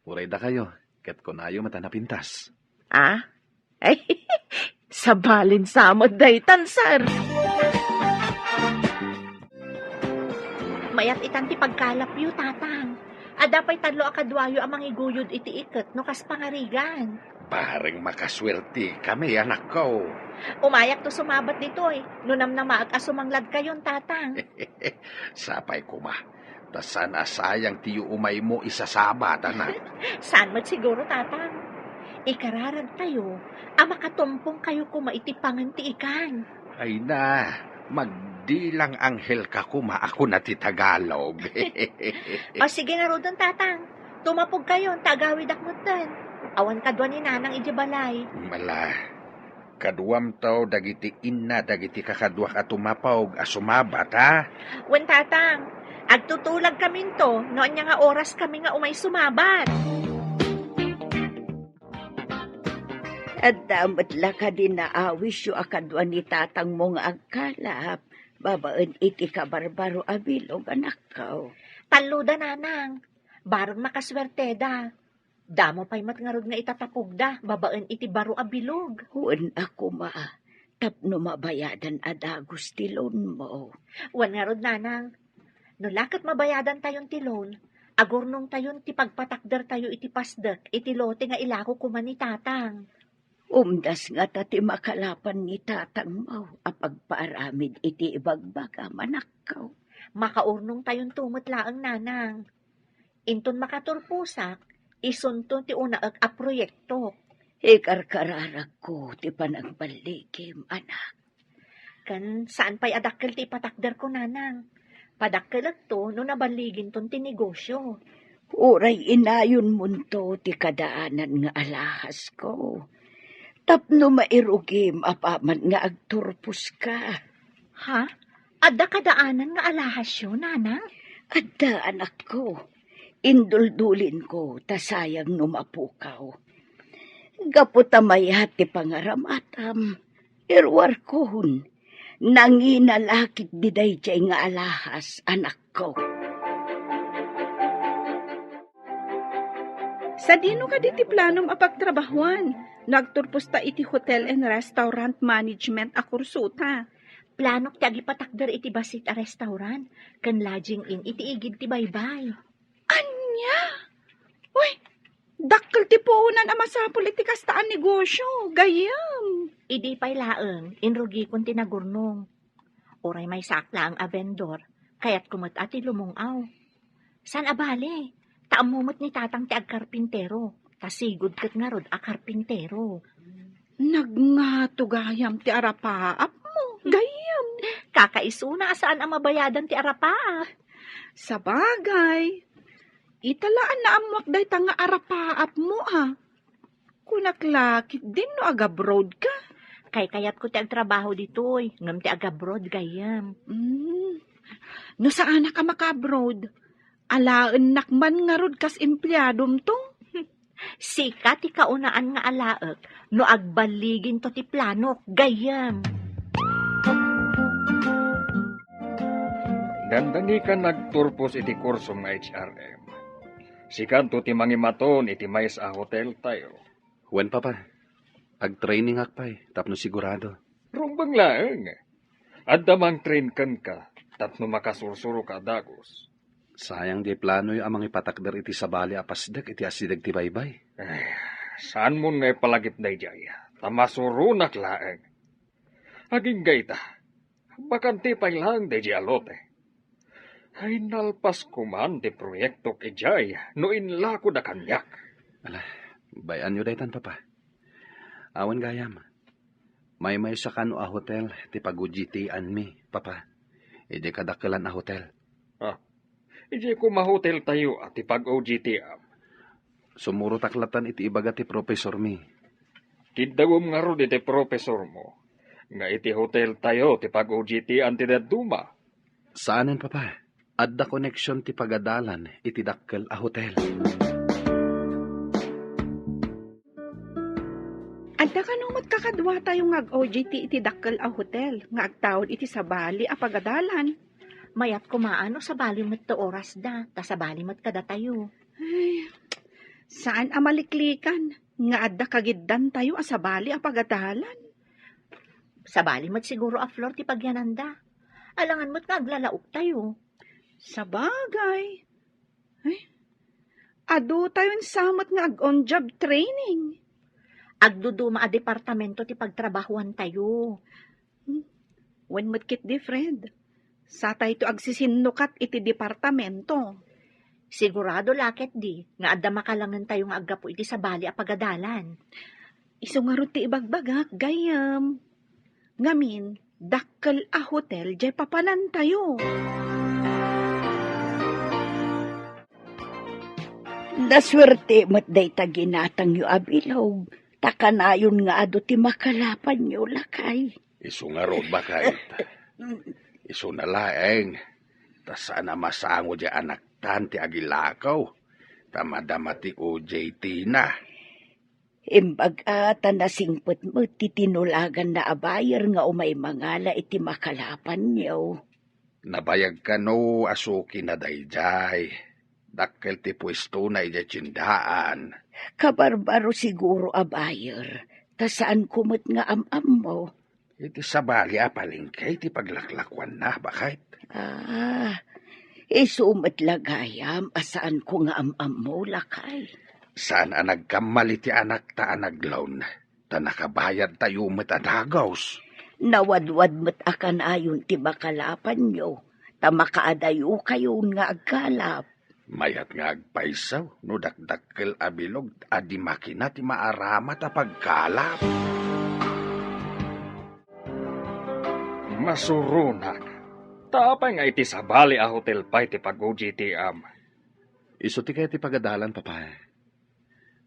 Uray dakayo, ket kunayo met a napintas. A? Ay, sabalin sa met daytan, sir. Mayat itan ti pagkalapyo, Tatang. Adda pay tallo a kaduayo a mangiguyod iti iket no kas pangarigan. Bareng makasuertekami, anakko. Umayakto sumabat ditoy, no namnamaek a sumangladkayon, Tatang. Sapay koma, ta saan a sayang ti yuumaymo isasabat, anak. Saan met siguro, Tatang. Ikararagtayo a makatumpongkayo koma iti pangen ti ikan. Ay na, magdilang anghelka koma a kuna ti Tagalog. O sige ngaruden, Tatang. Tumapogkayon, ta agawidak metten. Awan kadua ni Nanang idiay balay. Ala, kaduamto dagiti inna dagiti kakaduak a tumapog a sumabat, ha? Wen, Tatang. Agtutulagkaminto no ania nga oraskami nga umay sumabat. Adda met la kadi naawisyo a kadua ni tatangmo nga agkalap babaen iti kabarbaro a bilog, anakko? Talloda, Nanang. Bareng makasuerteda. Damo pay met ngarud nga itatapogda babaen iti baro a bilog. Wen a koma, tapno mabayadan a dagus ti loanmo. Wen ngarud, Nanang. No la ket mabayadantayon ti loan, agurnongtayon ti pagpatakdertayo iti pasdek iti lote nga ilako koma ni Tatang. Umdas ngata ti makalapan ni tatangmo a pagpaaramid iti ibagbagam, anakko. Makaurnongtayonto met laeng, Nanang. Inton makaturposak, isunto ti unaek a proyektok. Ikarkararagko ti panagballigim, anak. Ken saan pay a dakkel ti ipatakderko, Nanang. Padakkelekto no naballiginton ti negosyo. Uray inayonmonto ti kadaanan nga alahasko. Tapno mairugim apaman nga agturposka. Ha? Adda kadaanan nga alahasyo, Nanang? Adda, anakko. Induldulinko ta sayang no mapukaw. Gapu ta mayat ti pangaramatam, iruarkon, nangina la ketdi daydiay nga alahas, anakko. Sadino kadi ti planom a pagtrabahuan no agturposta iti Hotel and Restaurant Management a kursota? Planok ti agipatakder iti bassit a restaurant ken lodging inn iti igid ti baybay. Ania? Uy, dakkel ti puonan a masapul iti kasta a negosyo, gayyem. Idi pay laeng, inrugikon ti nagurnong. Uray maysaak laeng a vendor, kayatko met a ti lumung-aw. Saan a bale, ta ammo met ni Tatang ti agkarpintero, ta sigud ket ngarud a karpintero. Nagngato gayam ti arapaapmo, gayyem. Kakaisuna a saan a mabayadan ti arapaap. Sabagay, ita la a naammoak dayta nga arapaapmo, a. Kunak la ketdin no agabroad ka. Kaykayatko ti agtrabaho ditoy, ngem ti agabroad gayyem. Mm. No saanak a makaabroad, alaennak man ngarud kas empleadom to. Sika ti kaunaan nga alaek no agballiginto ti planok, gayyem. Dandani ka nagturpos iti kursom nga H R M. Sikanto ti mangimaton iti maysa a hotel tayo. Wen, Papa. Agtrainingak pay tapno sigurado. Rumbeng laeng. Adda mangtrain kenka tapno makasursuroka a dagus. Sayang diay planoyo a mangipatakder iti sabali a pasdek iti asideg ti baybay. Ay, saanmon nga ipalagip daydiay, ta masuronak laeng. Agingga ita, bakante pay laeng daydiay a lote. Ay, nalpas koman ti proyektok idiay no inlakoda kaniak. Ala, bay-anyo daytan, Papa. Awan gayam. Maymaysa kano a hotel ti pag-O J T-anmi, Papa. Idi kadakkelan a hotel. Ah, idiay koma hotel tayo a ti pag-O J T-am. Sumurotak latan iti ibaga ti profesormi. Kiddawem ngarud iti profesormo nga iti hotel tayo ti pag-O J T-an ti dadduma. Saanen, Papa. Adda koneksion ti pagadalan iti dakkel a hotel. Adda kano met kakaduatayo nga ag-O J T iti dakkel a hotel nga agtaud iti sabali a pagadalan. Mayat koma no sabali met ti orasda, ta sabali met kadatayo. Ay, saan a maliklikan nga adda kagiddantayo a sabali a pagadalan. Sabali met siguro a floor ti pagyananda. Alangan met nga aglalaoktayo. Sabagay. Ay, Adu tayon sa met nga ag-on-job training. Agduduma a departamento ti pagtrabahuantayo. Hmm. Wen met ketdi, Fred. Satayto agsisinukat iti departamento. Sigurado la ketdi nga adda makalangentayo nga aggapu iti sabali a pagadalan. Isu ngarud ti ibagbagak, gayyem. Ngamin, dakkel a hotel jay papanantayo. Nasuerte met dayta ginatangyo a bilog, ta kanayon nga adu ti makalapanyo, lakay. Isu ngarud, baket. Isuna laeng, ta saan a masango diay anaktan ti agilakaw, ta madama ti O J T na. Imbag a ta nasingpet met ti tinulaganna a buyer nga umay mangala iti makalapanyo. Nabayag kano a suki na daydiay. Dakkel ti puestona idiay tiendaan. Kabarbaro siguro a buyer, ta saanko met nga am-ammo. Iti sabali a palengke ti paglaklakuanna, baket. Ah, isu met la gayam a saanko nga am-ammo, lakay. Saan a nagkammal iti anakta a nagloan, ta nakabayadtayo met a dagus. Nawadwad met a kanayon ti makalapanyo, ta makaadayokayon nga agkalap. Mayat nga agpayso no dakdakkel a bilog a di makina ti maaramat a pagkalap. Masuronak. Ta apay nga iti sabali a hotel pay ti pag-O J T-am? Isu ti kayat ti pagadalan, Papa.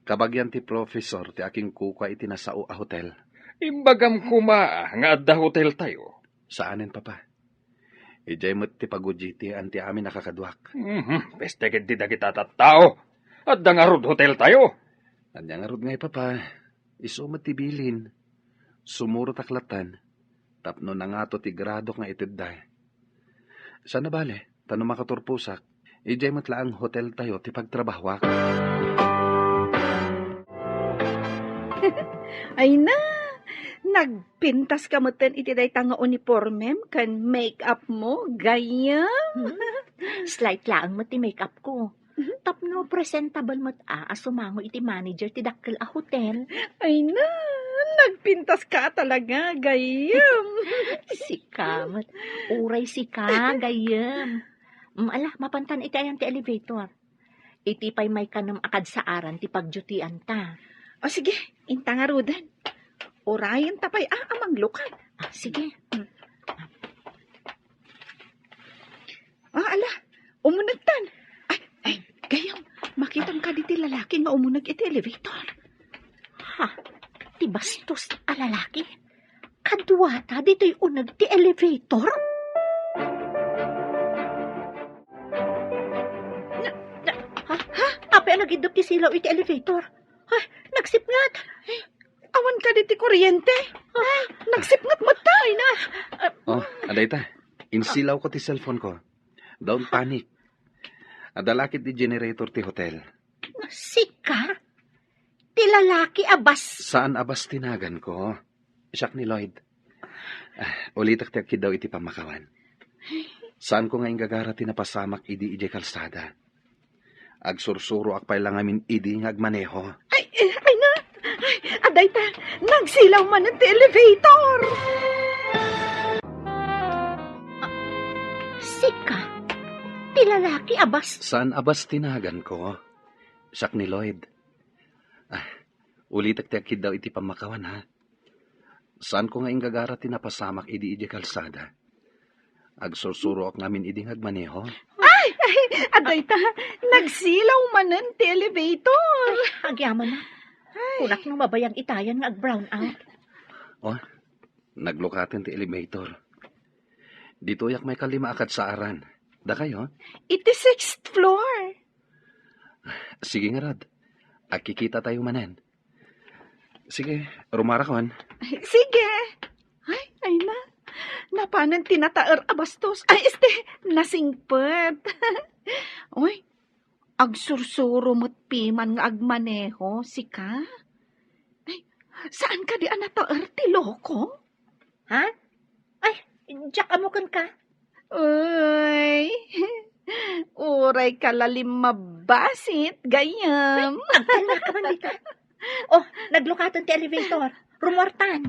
Kabagian ti professor ti akinkukua iti nasao a hotel. Imbagam koma nga adda hoteltayo. Saanen, Papa. Idiay met ti pag-O J T-an ti amin a kakaduak. Mhm. Peste ketdi dagita tattao. Adda ngarud hoteltayo. Ania ngarud ngay, Papa? Isu met ti bilin. Sumurotak latan tapno nangato ti gradok nga itedda. Saan a bale, ta no makaturposak, idiay met laeng hoteltayo ti pagtrabahuak. Ay na, nagpintas ka metten iti dayta nga unipormem ken make-up mo, gayyem. Hmm. Slight laeng met ti make-up ko. Mhm. Tapno presentable met a, a sumango iti manager ti dakkel a hotel. Ay na, nagpintas ka talaga, gayyem. Sika met. Uray sika, gayyem. Mm, ala, mapantan iti ayan ti elevator. Iti pay maikanem a kadsaaran ti pagdutianta. O sige, inta ngaruden. Urayenta pay a, a manglukad. Ah, sige. Mm. Ah, ala, umunegtan. Ay, ay, gayyem, makitam kadi ti lalaki nga umuneg iti elevator. Ha? Ti bastos a lalaki? Kaduata ditoy uneg ti elevator? Na, na, ha? Ha? Apay a nagiddup ti silaw iti elevator? Ha? Nagsipnget? Awan kadi ti kuryente? Ha? Nagsipnget met ta? Ay na. Oh, adayta. Insilawko ti cellphone ko. Don't panic. Adda la ketdi generator ti hotel. Sika? Ti lalaki a bas- Saan a bas ti naganko. Siak ni Lloyd. Ah, ulitek ti agkiddaw iti pammakawan. Saanko nga inggagara ti napasamak idi idiay kalsada. Agsursuroak pay la ngamin idi nga agmaneho. Ay, ay na! Ay, adayta, nagsilaw manen ti elevator! Sika, ti lalaki a bas- Saan a bas ti naganko? Siak ni Lloyd. Ah, ulitek ti agkiddaw iti pammakawan, ha? Saanko nga inggagara ti napasamak idi idiay kalsada. Agsursuroak ngamin idi nga agmaneho. Ay, ay, adayta, nagsilaw manen ti elevator. Ay, agyaman na. Ay. Kunak no mabayag itayan nga ag-brownout. Oh, naglukaten ti elevator. Ditoyak may kalima a kadsaaran. Dakayo? Iti sixth floor. Sige ngarud. Agkikitatayo manen. Sige, rumarakon. Sige. Ay, ay na. Napanen ti nataer a bastos. Ay, este, nasingpet. Uy, agsursuro met piman nga agmaneho, sika? Ay, saan kadi a nataer ti loko? Ha? Ay, diak ammo kenka? Uy, Uray ka la limmabasit, gayyem. Agtalna ka man dita. Oh, naglukaten ti elevator. Rumuartan.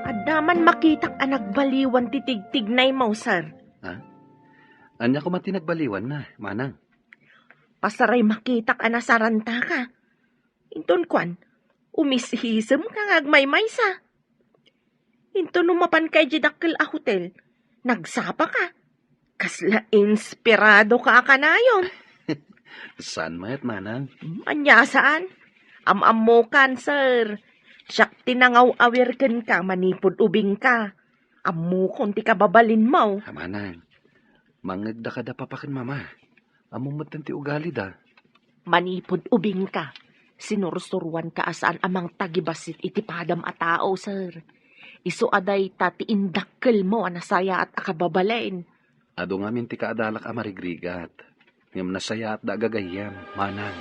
Adda man makitak a nagbaliwan ti tigtignaymo, sir. Ha? Ania koma ti nagbaliwanna, manang? Pasaray makitak a nasarantaka. Inton kuan, umisisem ka nga agmaymaysa. Inton no mapan ka idiay dakkel a hotel, nagsapa ka. Kasla inspirado ka a kanayon. Saan met, manang? Hmm, ania saan? Am-ammokan, sir. Siak ti nangaw-awir kenka manipud ubingka. Ammokon ti kababalinmo. Ah, manang, mangngegda kada papa ken mama. Ammom metten ti ugalida. Manipud ubingka, sinursuroanka a saan a mangtagibassit iti padam a tao, sir. Isu a dayta ti indakkelmo a nasayaat a kababalin. Adu ngamin ti kaadalak a marigrigat, ngem nasayaatda a gagayyem, manang.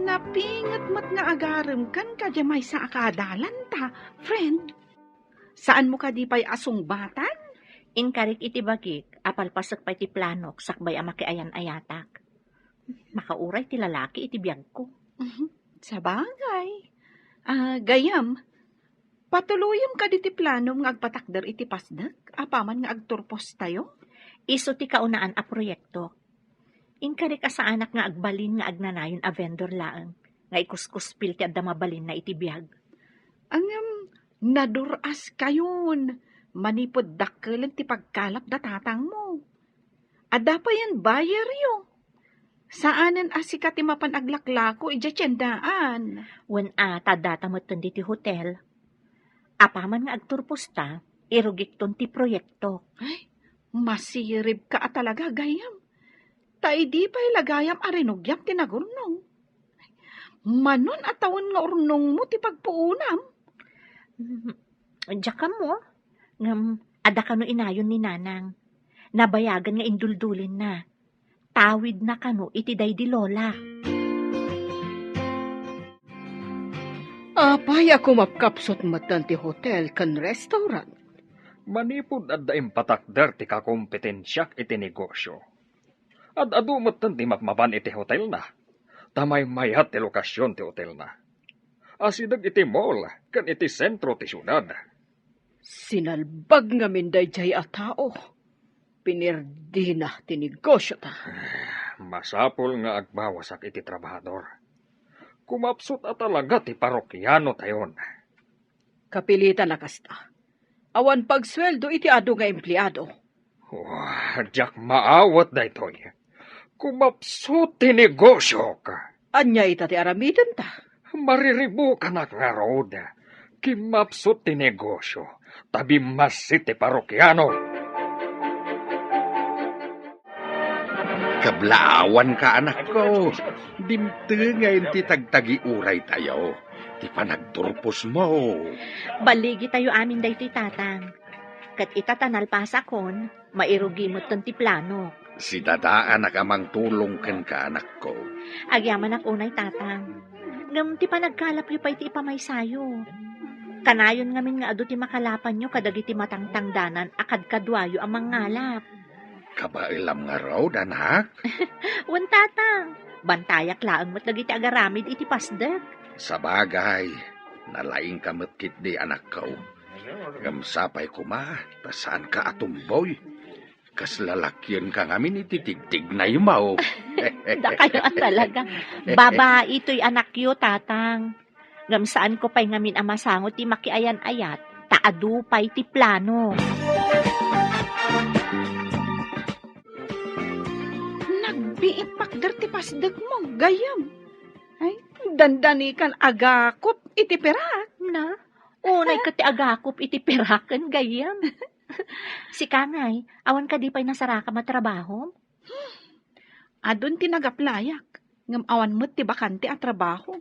Napinget met nga agarem kenka diay maysa a kaadalanta, friend. Saanmo kadi pay a sungbatan? Inkarik iti bagik a palpasek pay ti planok sakbay a makiayan-ayatak. Makauray ti lalaki iti biagko. Sabagay. Ah, gayyem, patuloyem kadi ti planom nga agpatakder iti pasdek apaman nga agturpostayo? Isu ti kaunaan a proyekto. Inkarik a saanak nga agbalin nga agnanayon a vendor laeng nga ikuskuspil ti adda mabalinna iti biag. Ngem, nadur-askayon manipud dakkelen ti pagkalap da tatangmo. Adda payen buyeryo. Saanen a sika ti mapan aglaklako idiay tiendaan. Wen a, ta addata metten ditoy hotel. Apaman nga agturposta, irugikton ti proyekto. Ay, masiribka a talaga, gayyem. Ta idi pay la gayam a rinugiam ti nagurnong. Manon a tawen nga urnongmo ti pagpuonam? Mm, diak ammo, ngem adda kano inayon ni Nanang. Nabayagen nga induldulinna. Tawidna kano iti daydi Lola. Apay a kumapkapsut metten ti hotel ken restaurant? Manipud adda impatakder ti kakompetensiak iti negosio, ad-adu metten ti mapmapan iti hotelna, ta maymayat ti lokasion ti hotelna. Asideg iti mall ken iti sentro ti siudad. Sinalbag ngamin daydiay a tao. Pinirdina ti negosiota. Masapul nga agbawasak iti trabahador. Kumapsut a talaga ti parokianotayon. Kapilitan a kasta. Awan pagsueldo iti adu nga empleado. Wah, diak maawat daytoy. Kumapsut ti negosiok. Ania ita ti aramidenta? Mariribukanak ngarud. Kimmapsut ti negosio, ta bimmassit ti parokiano. Kablaawanka, anakko. Dimtengen ti tagtagiuraytayo, ti panagturposmo. Balligitayo amin daytoy, Tatang. Ket ita ta nalpasakon, mairugi metten ti planok. Si dadaanak a mangtulong kenka, anakko. Agyamanak unay, Tatang. Ngem ti panagkalapyo pay ti ipamaysayo. Kanayon ngamin nga adu ti makalapanyo kadagiti matangtangdanan a kadkaduayo a mangngalap. Kabaelam ngarud, anak? Wen, Tatang. Bantayak laeng met dagiti agaramid iti pasdek. Sabagay, nalaingka met ketdi, anakko. Ngem sapay koma, ta saanka a tumboy. Kas lalakienka ngamin iti tigtignaymo. Dakayo a talaga. Babai toy anakyo, Tatang. Ngem saanko pay ngamin a masango ti makiayan-ayat, ta adu pay ti plano. Nagbiit pakder ti pasdekmo, gayyem. Ay, dandanikan agakop iti pirak. Na? Unay ket ti agakop iti piraken, gayyem. Sika ngay, awan kadi pay nasarakam a trabahom? Adun ti nagaplayak, ngem awan met ti bakante a trabaho.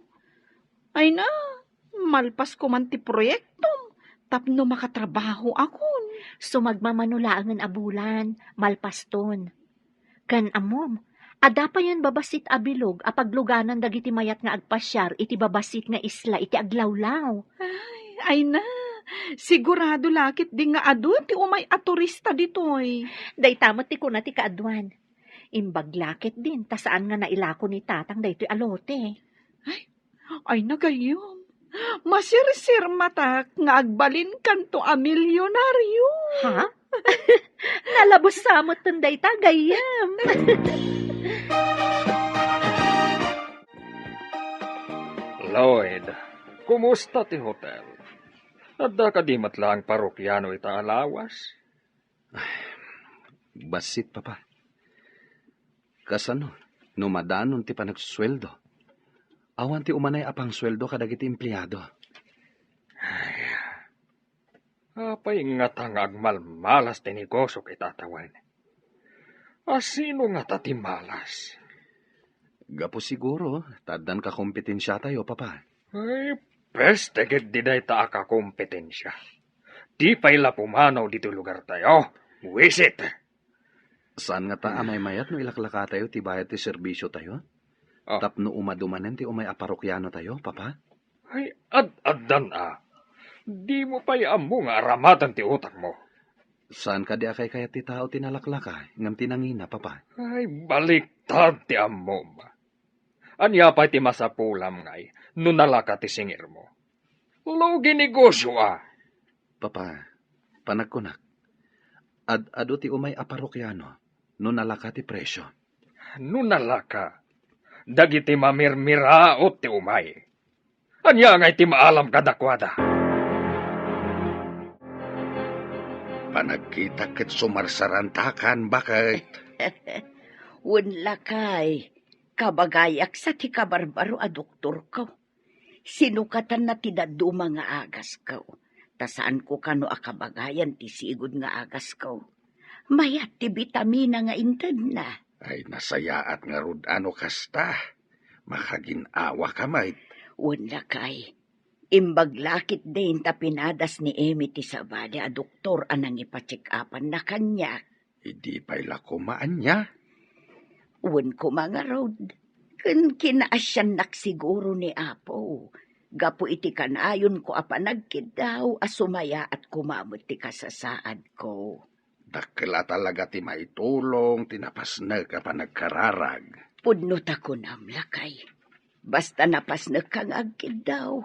Ay na, malpas koman ti proyektom tapno makatrabahoakon. Sumagmamano laengen a bulan, malpaston. Ken ammom, adda payen babassit a bilog a pagluganan dagiti mayat nga agpasiar iti babassit nga isla iti aglawlaw. Ay. Ay na, sigurado la ketdi nga adu ti umay a turista ditoy. Dayta met ti kuna ti kaaduan. Imbag la ketdin ta saan nga nailako ni Tatang daytoy a lote. Ay, ay na gayyem. Masirsirmatak nga agbalinkanto a milyonaryo. Ha? Nalabos sa met dayta gayyem. Lloyd, kumusta ti hotel? Adda kadi met laeng parokiano ita a lawas? Bassit, Papa. Kasano no madanon ti panagsueldo? Awan ti umanay a pangsueldo kadagiti empleado. Ay, apay ngata nga agmalmalas ti negosiok ita tawen? A sino ngata ti malas? Gapu siguro ta addan kakompetensiatayo, Papa. Ay, peste ketdi dayta a kakompetensia. Di pay la pumanaw ditoy lugartayo. Buisit! Saan ngata a maymayat no ilaklakatayo ti bayad ti serbisiotayo? Ah. Tapno umadu manen ti umay a parokianotayo, Papa? Ay, ad-addan a. Dimo pay ammo nga aramaten ti utakmo. Saan kadi a kaykayat ti tao ti nalaklaka, ngem ti nangina, Papa? Ay, baliktad ti ammom. Ania pay ti masapulam ngay no nalaka ti singirmo? Lugi negosio a. Papa, panagkunak, ad-adu ti umay a parokiano no nalaka ti presio. No nalaka, dagiti mamirmiraot ti umay. Ania ngay ti maalam kadakuada? Panagkitak ket sumarsarantakan, baket. Wen lakay, kabagayak sa ti kabarbaro a doktorko. Sinukatanna ti dadduma nga agasko, ta saanko kano a kabagayan ti sigud nga agasko. Mayat ti bitamina nga intedna. Ay, nasayaat ngarud a no kasta. Makagin-awaka met. Wen lakay, imbag la ketdin ta pinadas ni Emmy ti sabali a doktor a nangipa-check-upanna kaniak. Idi pay la koma ania? Wen koma ngarud, ken kinaasiannak siguro ni Apo, gapu iti kanayonko a panagkiddaw a sumayaat koma met ti kasasaadko. Dakkel a talaga ti maitulong ti napasnek a panagkararag. Pudno ta kunam, lakay. Basta napasnekka nga agkiddaw,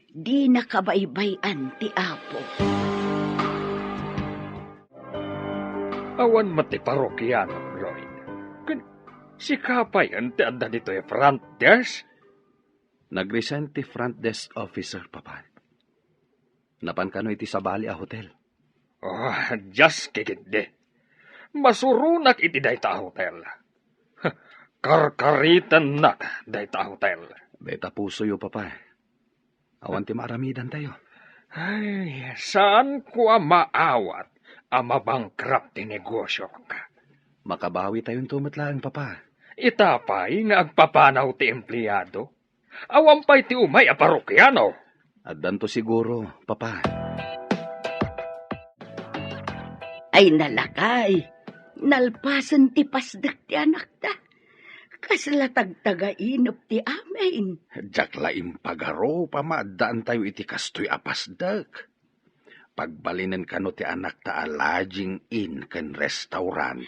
dinaka baybay-an ti Apo. Awan met ti parokiano, Lloyd. Ken sika payen ti adda ditoy front desk? Nag-resign ti front desk officer, Papa. Napan kano iti sabali a hotel. Ah, diak ketdi. Masuronak iti dayta a hotel. Karkaritennak dayta a hotel. Dayta pusoyo, Papa. Awan ti maaramidantayo. Ay, saanko a maawat a mabankrupt ti negosiok. Makabawitayonto met laeng, Papa. Ita pay nga agpapanaw ti empleado. Awan pay ti umay a parokiano. Addanto siguro, Papa. Ay, nalakay. Nalpasen ti pasdek ti anakta. Kasla tagtagainep ti amin. Diak la impagarup a maaddaantayo iti kastoy a pasdek. Pagbalinen kano ti anakta a lodging inn ken restaurant.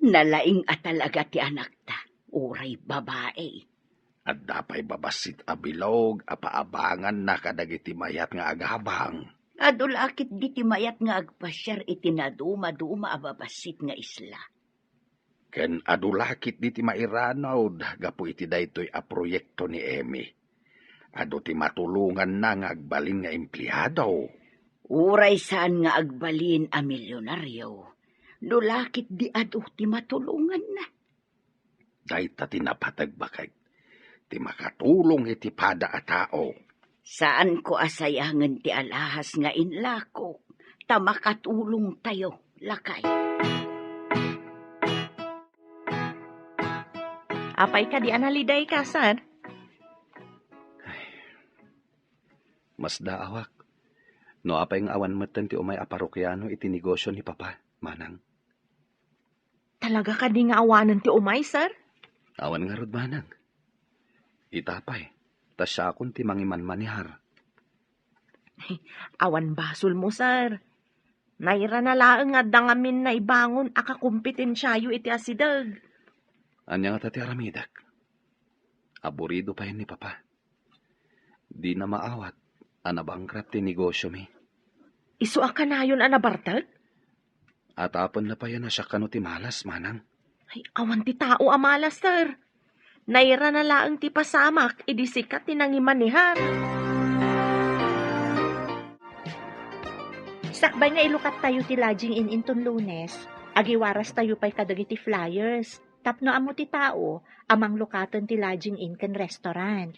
Nalaing a talaga ti anakta, uray babai. Adda pay babassit a bilog a paabanganna kadagiti mayat nga agabang. Adu la ketdi ti mayat nga agpasiar iti nadumaduma a babassit nga isla. Ken adu la ketdi ti mairanud gapu iti daytoy a proyekto ni Emmy. Adu ti matulonganna nga agbalin nga empleado. Uray saan nga agbalin a milyonaryo, no la ketdi adu ti matulonganna. Dayta ti napateg, baket, ti makatulong iti pada a tao. Saanko a sayangen ti alahas nga inlako, ta makatulongtayo, lakay. Apay kadi a nalidayka, sir? Masdaawak. No apay nga awan metten ti umay a parokiano iti negosio ni Papa, manang. Talaga kadi nga awanen ti umay, sir? Awan ngarud, manang. Ita pay, ta siakon ti mangimanmanihar. Awan basolmo, sir. Nairana laeng nga adda ngamin naibangon a kakompetensiayo iti asideg. Ania ngata ti aramidek? Aburido pay ni Papa. Dina maawat a nabankrupt ti negosiomi. Isu a kanayon a nabartek? Atapenna pay a nasiak kano ti malas, manang. Ay, awan ti tao a malas, sir. Nairana laeng ti pasamak idi sika ti nangimanehar. Sakbay nga ilukattayo ti lodging inn inton Lunes, agiwarastayo pay kadagiti flyers tapno ammo ti tao a manglukaten ti lodging inn ken restaurant.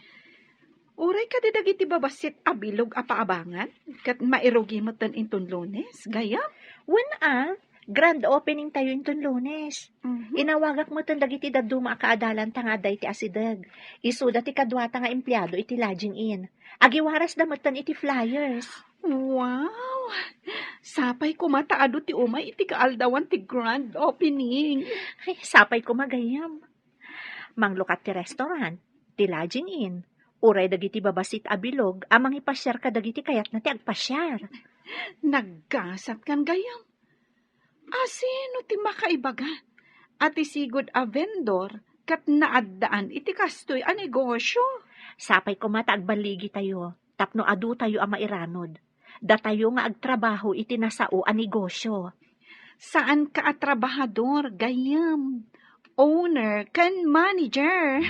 Uray kadi dagiti babassit a bilog a paabangan ket mairugi metten inton Lunes, gayyem? Wen a, grand opening tayo inton Lunes. Mhm. Inawagak metten dagiti dadduma a kaadalanta nga adda iti asideg. Isuda ti kaduata nga empleado iti lodging inn. Agiwarasda metten iti flyers. Wow! Sapay koma ta adu ti umay iti kaaldawan ti grand opening. Ay, sapay koma, gayyem. Manglukat ti restaurant, ti lodging inn, uray dagiti babassit a bilog a mangipasiar kadagiti kayatna ti agpasiar. Naggasatkan, gayyem. Asino ti makaibaga a ti sigud a vendor ket naaddaan iti kastoy a negosio? Sapay koma ta agballigitayo tapno adutayo a mairanod. Datayo nga agtrabaho iti nasao a negosio. Saanka a trabahador, gayyem. Owner ken manager.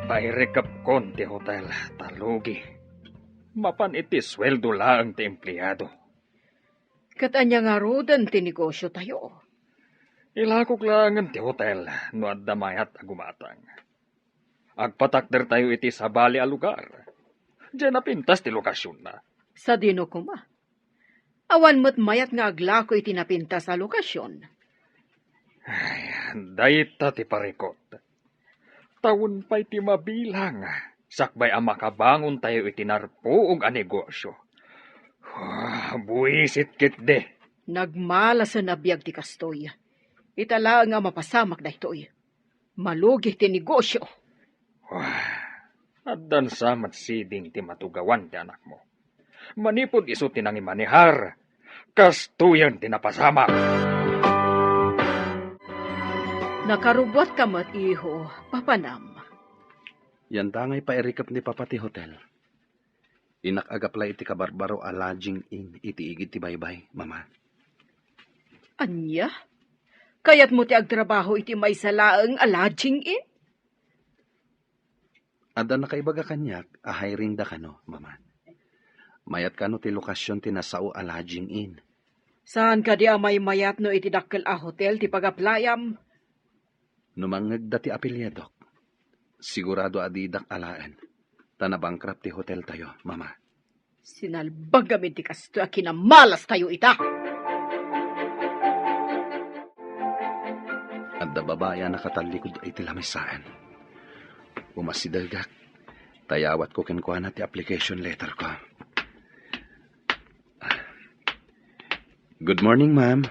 Pairikepkon ti hotel, ta lugi. Mapan iti sueldo laeng ti empleado. Ket ania ngaruden ti negosiotayo? Ilakok laengen ti hotel no adda mayat a gumatang. Agpatakdertayo iti sabali a lugar. Diay napintas ti lokasionna. Sadino koma? Awan met mayat nga aglako iti napintas a lokasion. Ay, dayta ti parikut. Tawen pay ti mabilang, sakbay a makabangontayo iti narpuog a negosio. Ah, buisit ketdi. Nagmalasen a biag ti kastoy. Ita laeng a mapasamak daytoy. Malugi ti negosio. Wah, addan sa met siding ti matugawan ti anakmo. Manipud isu ti nangimanehar, kastoyen ti napasamak. Nakarubuatka met, iho, papanam. Yantangay pairikep ni Papa ti hotel. Innak agaplay iti kabarbaro a lodging inn iti igid ti baybay, Mama. Ania? Kayatmo ti agtrabaho iti maysa laeng a lodging inn? Adda nakaibaga kaniak a hiring da kano, Mama. Mayat kano ti lokasion ti nasao a lodging inn. Saan kadi a maymayat no iti dakkel a hotel ti pagaplayam? No mangngegda ti apelyidok, sigurado a didak alaen, ta nabankrupt ti hoteltayo, Mama. Sinalbag amin ti kastoy a kinamalastayo ita. Adda babai a nakatallikud iti lamisaen. Umasidegak, ta iyawatko kenkuana ti application letterko. Good morning, ma'am.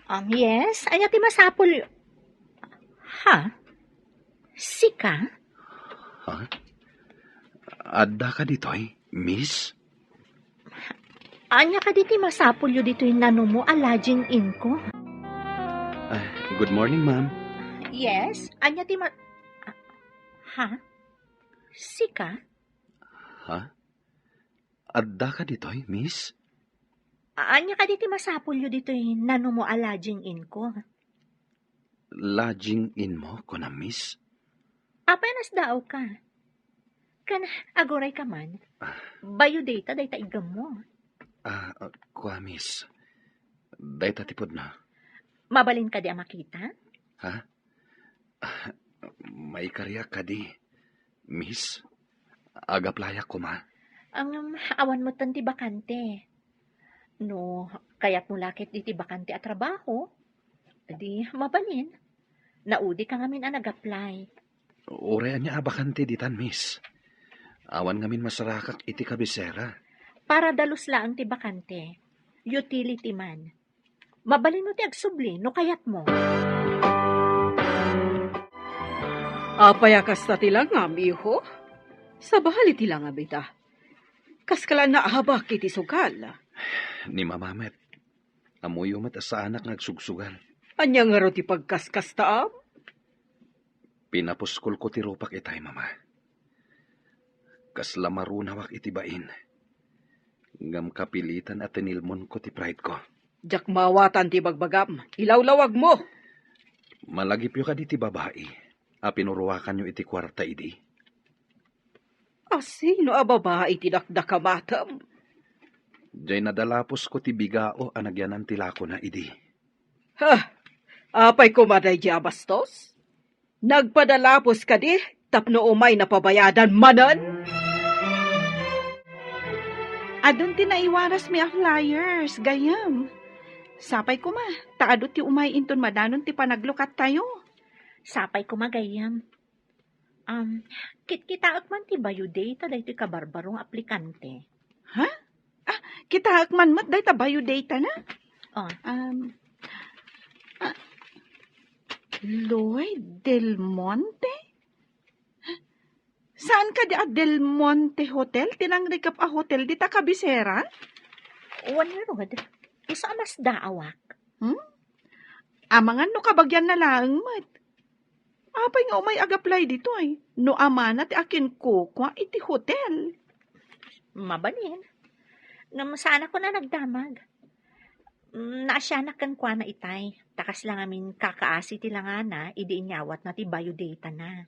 Um, yes? Ania ti masapul? Ha? Sika? Ha? Adda ka ditoy, miss? Ania kadi ti masapulyo ditoy nanumo a lodging inn ko? Ah, good morning, ma'am. Yes? Ania ti ma-, ah, ha? Sika? Ha? Adda ka ditoy, miss? Ania kadi ti masapulyo ditoy nanumo a lodging inn ko? Lodging inn mo, kunam, miss? Apay a nasdaaw ka? Ken aguray ka man? Ah. Bayo dayta, dayta iggammo. Ah, ah, kua, miss. Dayta ti pudno. Mabalin kadi a makita? Ha? Ah, maikariak kadi, miss. Agaplayak koma. Ngem, awan metten ti bakante. No kayatmo la ket diti bakante a trabaho, di mabalin. Naudi ka ngamin a nag-apply. Uray ania a bakante ditan, miss. Awan ngamin masarakak iti kabisera. Para dalus laeng ti bakante. Utility man. Mabalin no ti agsubli no kayatmo. Apay a kasta ti langam, iho? Sabali ti langam ita. Kaskala naabak iti sugal. Ni Mama met, ammoyo met a saanak nga agsugsugal. Ania ngarud ti pagkaskastaam? Pinapuskolko ti rupak itay, Mama. Kasla marunawak iti bain. Ngem kapilitan a tinilmonko ti prideko. Diak maawatan ti bagbagam. Ilawlawagmo. Malagipyo kadi ti babai a pinuruakanyo iti kuarta idi? A sino a babai ti dakdakamatem? Diay nadalapusko ti bigao a nagyanan ti lakona idi. Ha! Apay koma daydi a bastos? Nagpadalapos kadi tapno umay napabayadan manen? Adun ti naiwarasmi a flyers, gayyem. Sapay koma, ta adu ti umay inton madanon ti panaglukattayo. Sapay koma, gayyem. Um, kitkitaek man ti biodata daytoy kabarbaro nga aplikante. Ha? Ah, kitaek man met dayta biodata na? Oh. Um, ah, Lloyd Del Monte? Saan kadi a Del Monte Hotel? Ti nangrikep a hotel dita kabisera? Wen ngarud. Isu a masdaawak. Hmm? Amangan no kabagianna laeng met. Apay nga umay ag-apply ditoy? No amana ti akinkukua iti hotel. Mabalin. Ngem saanakon a nagdamag. Mm, naasianak kenkuana itay. Ta kasla ngamin kakaasi ti langana idi inyawatna ti biodata na.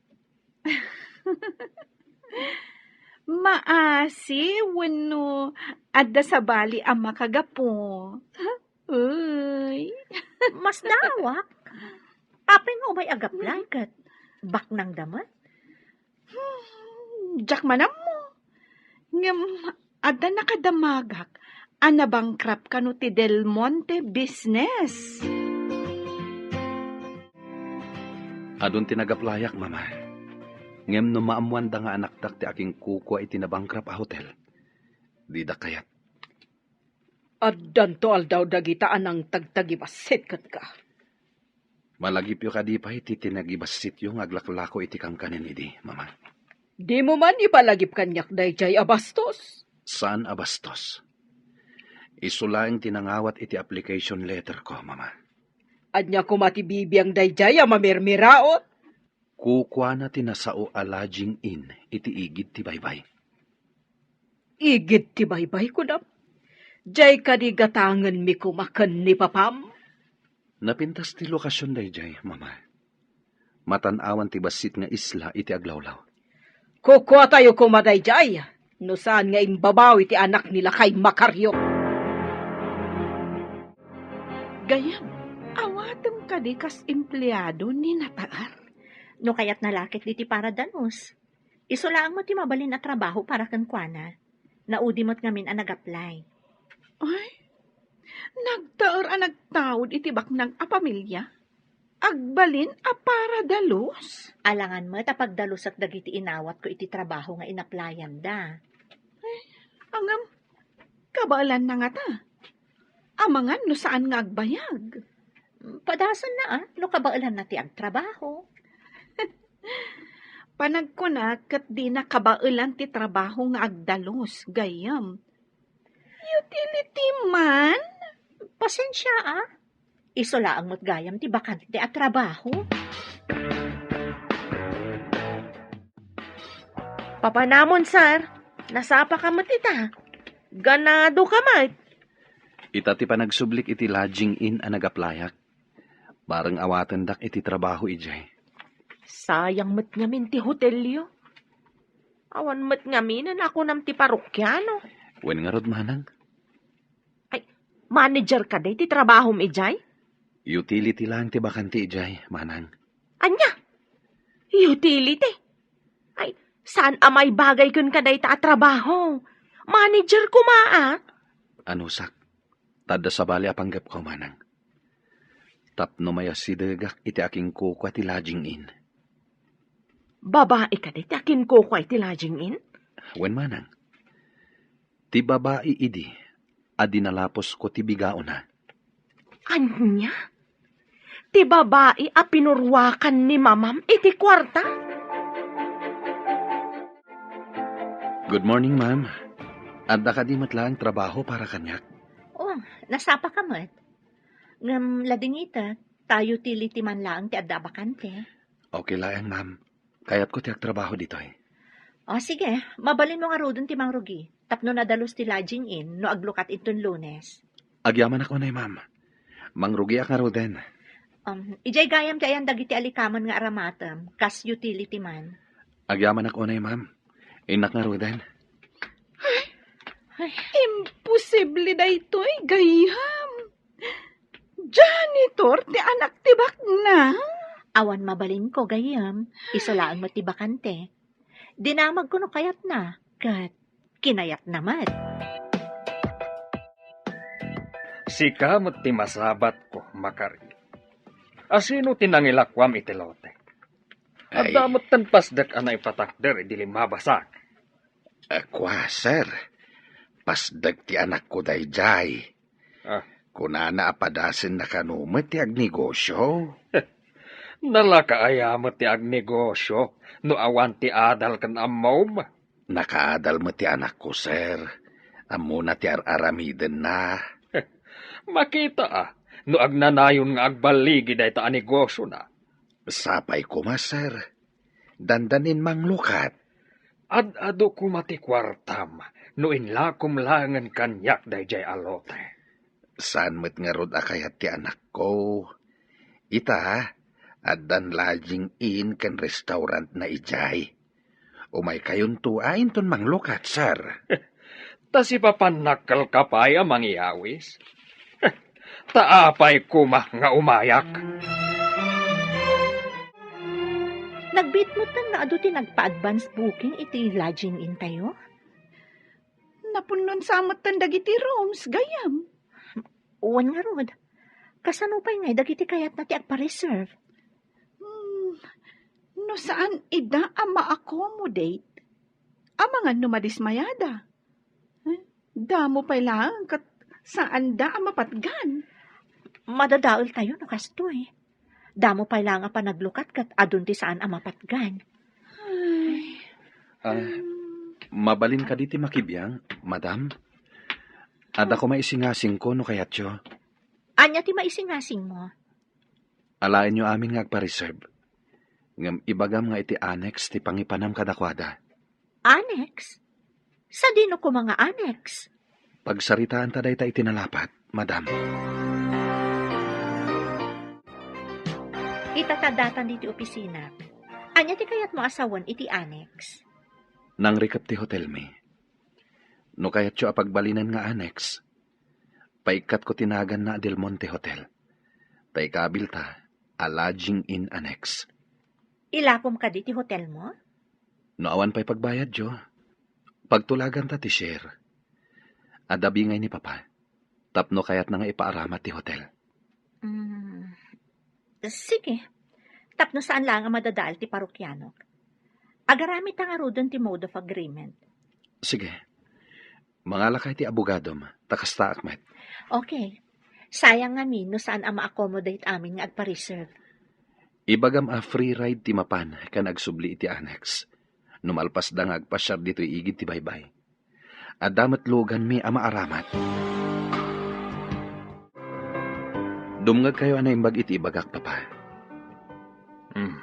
Maasi wenno adda sabali a makagapu? Uy. Masdaawak. Apay nga umay ag-apply ket baknangda met? Hmm, diak man ammo. Ngem adda nakadamagak a nabankrupt kano ti Del Monte business. Adun ti nag-applyak, Mama. Ngem no maammoanda nga anakdak ti akinkukua iti nabankrupt a hotel, dida kayat. Addanto aldaw dagita a nangtagtagibassit kenka. Malagipyo kadi pay ti tinagibassityo nga aglaklako iti kankanen idi, Mama? Dimo man ipalagip kaniak daydiay a bastos? Saan a bastos? Isu laeng ti nangawat iti application letter ko, Mama. Ania koma ti bibiang daydiay a mamirmiraot? Kukuana ti nasao a lodging inn iti igid ti baybay. Igid ti baybay, kunam? Diay kadi gatangenmi koma ken ni papam? Napintas ti lokasion daydiay, Mama. Matan-awan ti bassit nga isla iti aglawlaw. Kukuatayo koma daydiay, no saan nga imbabawi ti anak ni lakay Macario. Gayyem, awatem kadi kas empleado ni Nataer? No kayatna la ket ditoy para danos. Isu laeng met ti mabalin a trabaho para kenkuana. Naudi met ngamin a nag-apply. Ay, nagtaer a nagtaud iti baknang a pamilia? Agbalin a para dalos? Alangan met a pagdalusak dagiti inawatko iti trabaho nga inaplayanda. Ay, ngem, kabaelanna ngata? Amangan no saan nga agbayag. Padasenna, a, no kabaelanna ti agtrabaho. Panagkuna ket dina kabaelan ti trabaho nga agdalus, gayyem. Utility man? Pasensia, a. Isu laeng met gayam ti bakante a trabaho. Papanamon, sir. Nasapa ka met ita. Ganado ka met. Ita ti panagsublik iti lodging inn a nag-applyak. Bareng awatendak iti trabaho idiay. Sayang met ngamin ti hotelyo. Awan met ngamin a nakunam ti parokiano. Wen ngarud, manang. Ay, manager kadi ti trabahom idiay? Utility lang ti bakante idiay, manang. Ania? Utility? Ay, saan a maibagay kenka dayta a trabaho? Manager koma, a? Anusak, ta adda sabali a panggepko, manang. Tapno mayasidegak iti akinkukua ti lodging inn. Babai kadi ti akinkukua iti lodging inn? Wen, manang. Ti babai idi a dinalapusko ti bigaona. Ania? Ti babai a pinuruakan ni mamam iti kuarta? Good morning, ma'am. Adda kadi met laeng trabaho para kaniak? Oh, nasapa ka met. Ngem ladingitek, ta utility man laeng ti adda a bakante. Okay laeng, ma'am. Kayatko ti agtrabaho ditoy. O, sige. Mabalinmo ngaruden ti mangrugi tapno nadalus ti lodging inn no aglukat inton Lunes. Agyamanak unay, ma'am. Mangrugiak ngaruden. Um, idiay gayam ti ayan dagiti alikamen nga aramatem, kas utility man. Agyamanak unay, ma'am. Innak ngaruden. Ay. Imposible daytoy, gayyem. Janitor ti anak ti bakna. Awan mabalinko, gayyem. Isu laeng met ti bakante. Dinamagko no kayatna, ket kinayatna met. Sika met ti masabatko, Makari. Asino ti nangilakuam iti lote? Ay. Adda metten pasdek a naipatakder idi limmabasak. A, kua, sir. Pasdek ti anakko daydiay. Ah. Kunana a padasenna kano met ti agnegosio. Nalaka aya met ti agnegosio no awan ti adal ken ammom? Nakaadal met ti anakko, sir. Ammona ti ar-aramidenna. Makita a, no agnanayon nga agballigi dayta a negosiona. Sapay koma, sir. Dandanin manglukat. Ad-adu koma ti kuartam no inlakom laengen kaniak daydiay a lote. Saan met ngarud a kayat ti anakko. Ita, addan lodging inn ken restaurantna idiay. Umaykayonto a inton manglukat, sir. Ta sipapannak kalka pay a mangiyawis. Ta apay koma nga umayak? Nagbiit metten nga adu ti nagpa-advance booking iti lodging inn tayo? Napunnon sa metten dagiti rooms, gayyem. Wen ngarud, kasano pay ngay dagiti kayatna ti agpa-reserve? Hmm, no saan ida a ma-accommodate, amangan no madismayada. Eh, damo pay laeng ket saanda a mapatgan. Madadael tayo no kastoy. Damo pay laeng a panaglukat ket adun ti saan a mapatgan. Ay. Ah, mabalin kadi ti makibiang, madam? Adda koma isingasingko no kayatyo. Ania ti maisingasingmo? Alaenyo amin nga agpa-reserve. Ngem ibagam nga iti annex ti pangipanam kadakuada. Annex? Sadino koma nga annex? Pagsaritaanta dayta iti nalapat, madam. Ita ta datan diti opisina. Ania ti kayatmo a sawen iti annex? Nangrikep ti hotelmi. No kayatyo a pagbalinen nga annex, paikkatko ti naganna a Del Monte Hotel. Ta ikabilta a lodging inn annex. Ilakom kadi ti hotelmo? No awan pay pagbayadyo, pagtulaganta ti share. Adda bingay ni Papa, tapno kayatna nga ipaaramat ti hotel. Mm, sige. Tapno saan laeng a madadael ti parokianok. Agaramidta ngaruden ti mode of agreement. Sige. Mangalakay ti abogadom, ta kastaak met. Okay. Sayang ngamin no saan a ma-accommodate amin nga agpa-reserve. Ibagam a free ride ti mapan ken agsubli iti annex. No malpasda nga agpasiar ditoy igid ti baybay. Adda met luganmi a maaramat. Dumngegkayo a naimbag iti ibagak, Papa. Hmm.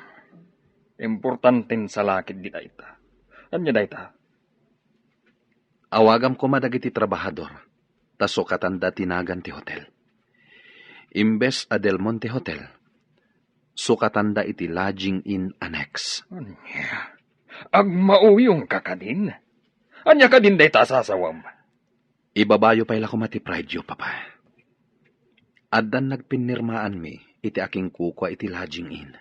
Importanten salakit dita ita. Ania dayta? Awagam koma dagiti trabahador, ta sukatanda ti nagan ti hotel. Imbes a Del Monte Hotel, sukatanda iti Lodging Inn Annex. Ania? Agmauyongka kadin? Ania kadin dayta a sasawam? Ibabayo pay la koma ti pride-yo, Papa. Addan nagpinnirmaanmi iti akinkukua iti Lodging Inn.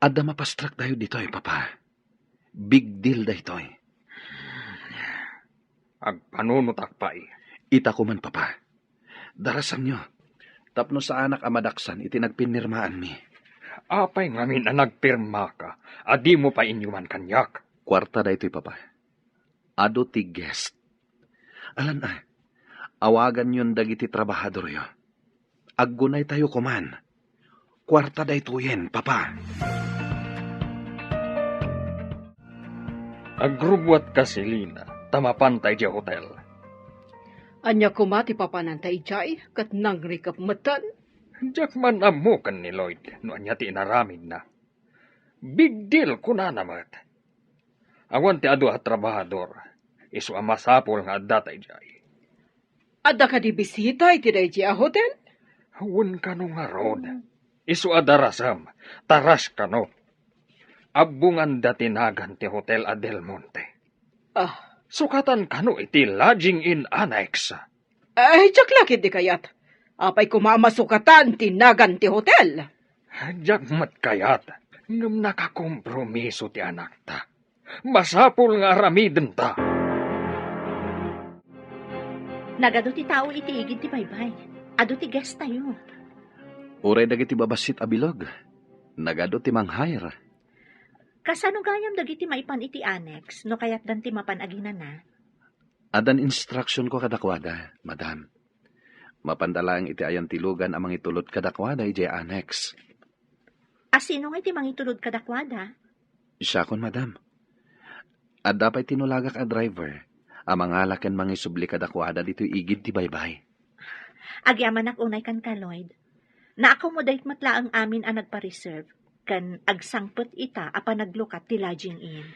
Adda mapastrak dayo ditoy, Papa. Big deal daytoy. Agpanunotak pay. Ita koman, Papa. Darasanyo, tapno saanak a madaksan iti nagpinnirmaanmi. Apay ngamin a nagpirmaka a dimo pay inyuman kaniak? Kuarta daytoy, Papa. Adu ti guest. Alan a, awaganyon dagiti trabahadoryo. Aggunaytayo koman. Kuarta daytoyen, Papa. Agrubbuatka, Selina, ta mapanta idiay hotel. Ania koma ti papananta idiay, ket nangrikep metten? Diak man ammo ken ni Lloyd no ania ti inaramidna. Big deal, kunana met. Awan ti adu a trabahador, isu a masapul nga addata idiay. Adda kadi bisita iti daydiay a hotel? Wen kano ngarud. Isu a darasem, ta rush kano. Abbonganda ti nagan ti hotel a Del Monte. Ah. Sukatan kano iti Lodging Inn Annex. Ay, diak la ketdi kayat. Apay koma a masukatan ti nagan ti hotel? Diak met kayat. Ngem nakakompromiso ti anakta. Masapul nga aramidenta. Nagadu ti tao iti igid ti baybay. Adu ti guest tayo. Uray dagiti babassit a bilog, nagadu ti mang-hire. Kasano gayam dagiti maipan iti annex no kayatdan ti mapan aginana? Addan instructionko kadakuada, madam. Mapanda laeng iti ayantilugan a mangitulod kadakuada idiay annex. A sino nga iti mangitulod kadakuada? Siakon, madam. Adda pay tinulagak a driver a mangala ken mangisubli kadakuada ditoy igid ti baybay. Agyamanak unay kenka, Lloyd. Na-accommodate met laeng amin a nagpa-reserve ken agsangpet ita a panaglukat ti Lodging Inn.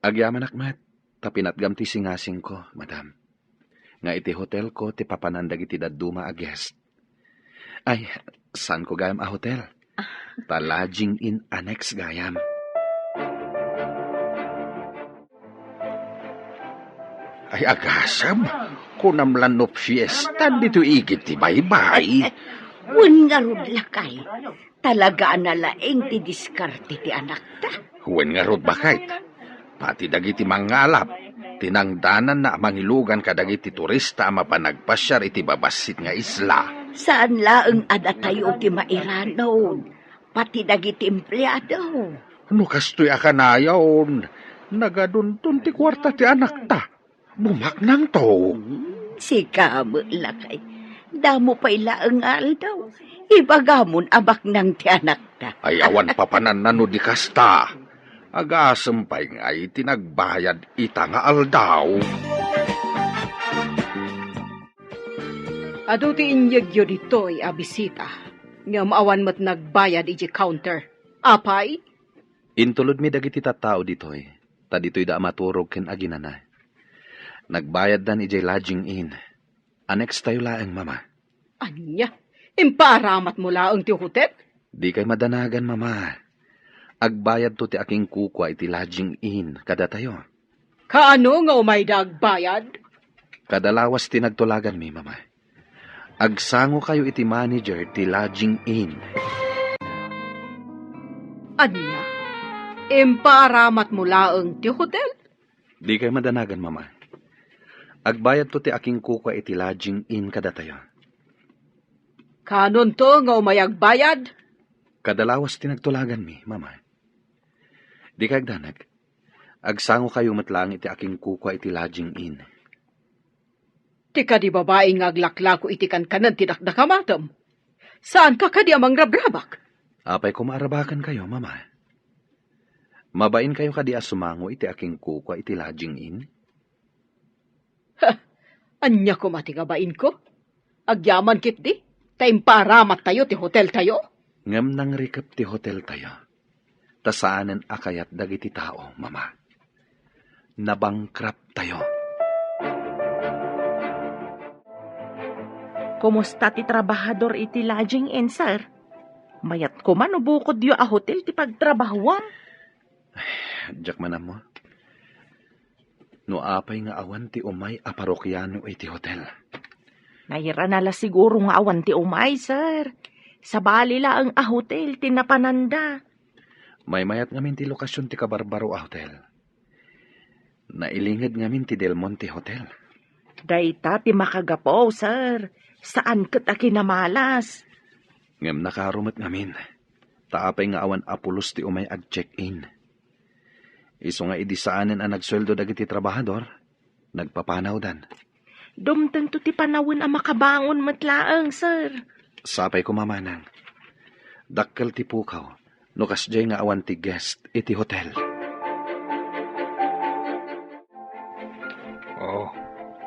Agyamanak met, ta pinatgam ti singasingko, madam, nga iti hotelko ti papanan dagiti dadduma a guest. Ay, saanko gayam a hotel. Ta Lodging Inn Annex gayam. Ay, agasem, kunam la no fiesta ditoy igid ti baybay. Wen ngarud, lakay. Talaga a nalaing ti diskarte ti anakta. Wen ngarud, baket. Pati dagiti mangngalap, tinangdananna a mangilugan kadagiti turista a mapan nagpasiar iti babassit nga isla. Saan laeng a datayo ti mairanon, pati dagiti empleado. No kastoy a kanayon, nagadunton ti kuarta ti anakta. Bumaknangto. Sika met, lakay. Damo pay laeng nga aldaw. Ibagamon a baknang ti anakta. Ay, awan papananna no di kasta. Agasem pay ngay ti nagbayad ita nga aldaw. Adu ti inyegyo ditoy a bisita, ngem awan met nagbayad idiay counter. Apay? Intulodmi dagiti tattao ditoy, ta ditoyda a maturog ken aginana. Nagbayaddan idiay Lodging Inn. Annex tayo laeng, Mama. Ania? Impaaramatmo laeng ti hotel? Dikay madanagan, Mama. Agbayadto ti akinkukua iti Lodging Inn kadatayo. Kaano nga umayda agbayad? Kada lawas ti nagtulaganmi, Mama. Agsangokayo iti manager ti Lodging Inn. Ania? Impaaramatmo laeng ti hotel? Dikay madanagan, Mama. Agbayadto ti akinkukua iti Lodging Inn kadatayo. Kanonto nga umay agbayad? Kada lawas ti nagtulaganmi, Mama. Dikay agdanag. Agsangokayo met laeng iti akinkukua iti Lodging Inn. Ti kadi babai nga aglaklako iti kankanen ti dakdakamatem. Saanka kadi a mangrabrabak? Apay koma a rabakenkayo, Mama? Mabainkayo kadi a sumango iti akinkukua iti Lodging Inn? Ha! Ania koma ti kabainko? Agyaman ketdi, ta impaaramattayo ti hoteltayo. Ngem nangrikep ti hoteltayo, ta saanen a kayat dagiti tao, Mama. Nabankrupt tayo. Kumusta ti trabahador iti Lodging Inn, sir? Mayat koma no bukodyo a hotel ti pagtrabahuam? Diak man ammo. No apay nga awan ti umay a parokiano iti hotel. Nairana la siguro nga awan ti umay, sir. Sabali laeng a hotel ti napananda. Maymayat ngamin ti lokasyon ti kabarbaro a hotel. Nailinged ngamin ti Del Monte Hotel. Dayta ti makagapu, sir. Saan ket a kinamalas. Ngem nakaro met ngamin, ta apay nga awan a pulos ti umay ag-check-in. Isu nga idi saanen a nagsueldo dagiti trabahador, nagpapanawdan. Dumtengto ti panawen a makabangon met laeng, sir. Sapay koma, manang. Dakkel ti pukaw no kasdiay nga awan ti guest iti hotel.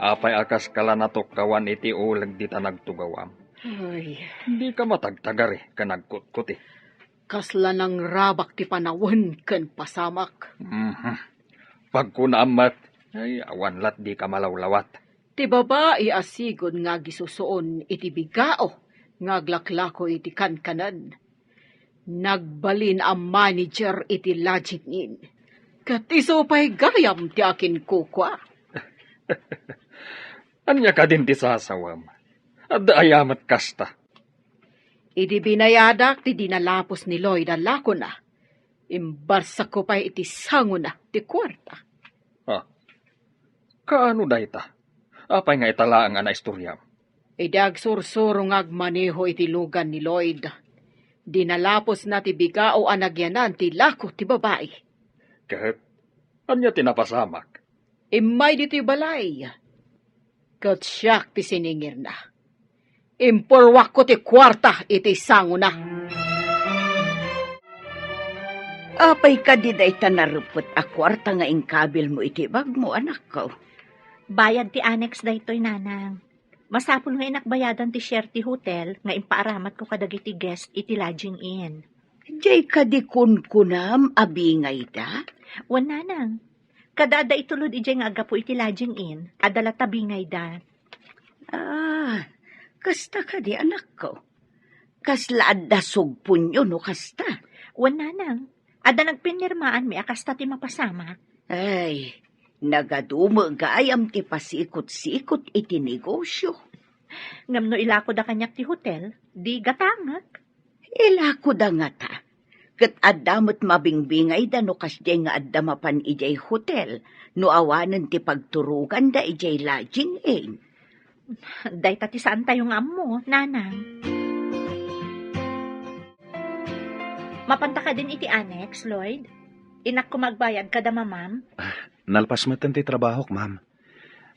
Apay a kaska la natukkawan iti uleg dita nagtugawam? Ay. Dika matagtagari ken agkutkuti. Kasla nangrabak ti panawen ken pasamak. Mhm. Pagkunaam met, ay, awan lat dika malawlawat. Ti babai a sigud nga agisusuon iti bigao nga aglaklako iti kankanen. Nagbalin a manager iti lodging inn. Ket isu pay gayam ti akinkukua. Ania kadin ti sasawam? Adda aya met kasta? Idi binayadak ti dinalapos ni Lloyd a lakona, imbarsakko pay iti sangona ti kuarta. Ah, kaano dayta? Apay nga ita laeng a naistoriam? Idi agsursuro nga agmaneho iti lugan ni Lloyd, dinalapos na ti bigao a nagyanan ti lako ti babai. Ket ania ti napasamak? Immay ditoy balay. Ket siak ti siningirna. Impurwakko ti kuarta iti sangona. Apay kadi dayta narupet a kuarta nga inkabilmo iti bagmo, anakko? Bayad ti annex daytoy, nanang. Masapul nga inakbayadan ti share ti hotel nga impaaramatko kadagiti guest iti lodging inn. Diay kadi kunkunam a bingayda? Wen, nanang. Kada adda itulod idiay nga aggapu iti lodging inn, adda latta bingayda. Ah, kasta kadi, anakko? Kasla adda sugponyo no kasta? Wen, nanang. Adda nagpinirmaanmi a kasta ti mapasamak. Ay, nagadu met gayam ti pasikot-sikot iti negosyo. Ngem no ilakoda kaniak ti hotel, di gatangek. Ilakoda ngata. Ket adda met mabingbingayda no kasdiay nga adda mapan idiay hotel no awanen ti pagturoganda idiay lodging inn. Dayta ti saantayo nga ammo, nanang. Mapanta kadin iti annex, Lloyd? Innak koma agbayad kada mamam? Ah, nalpas metten ti trabahok, ma'am.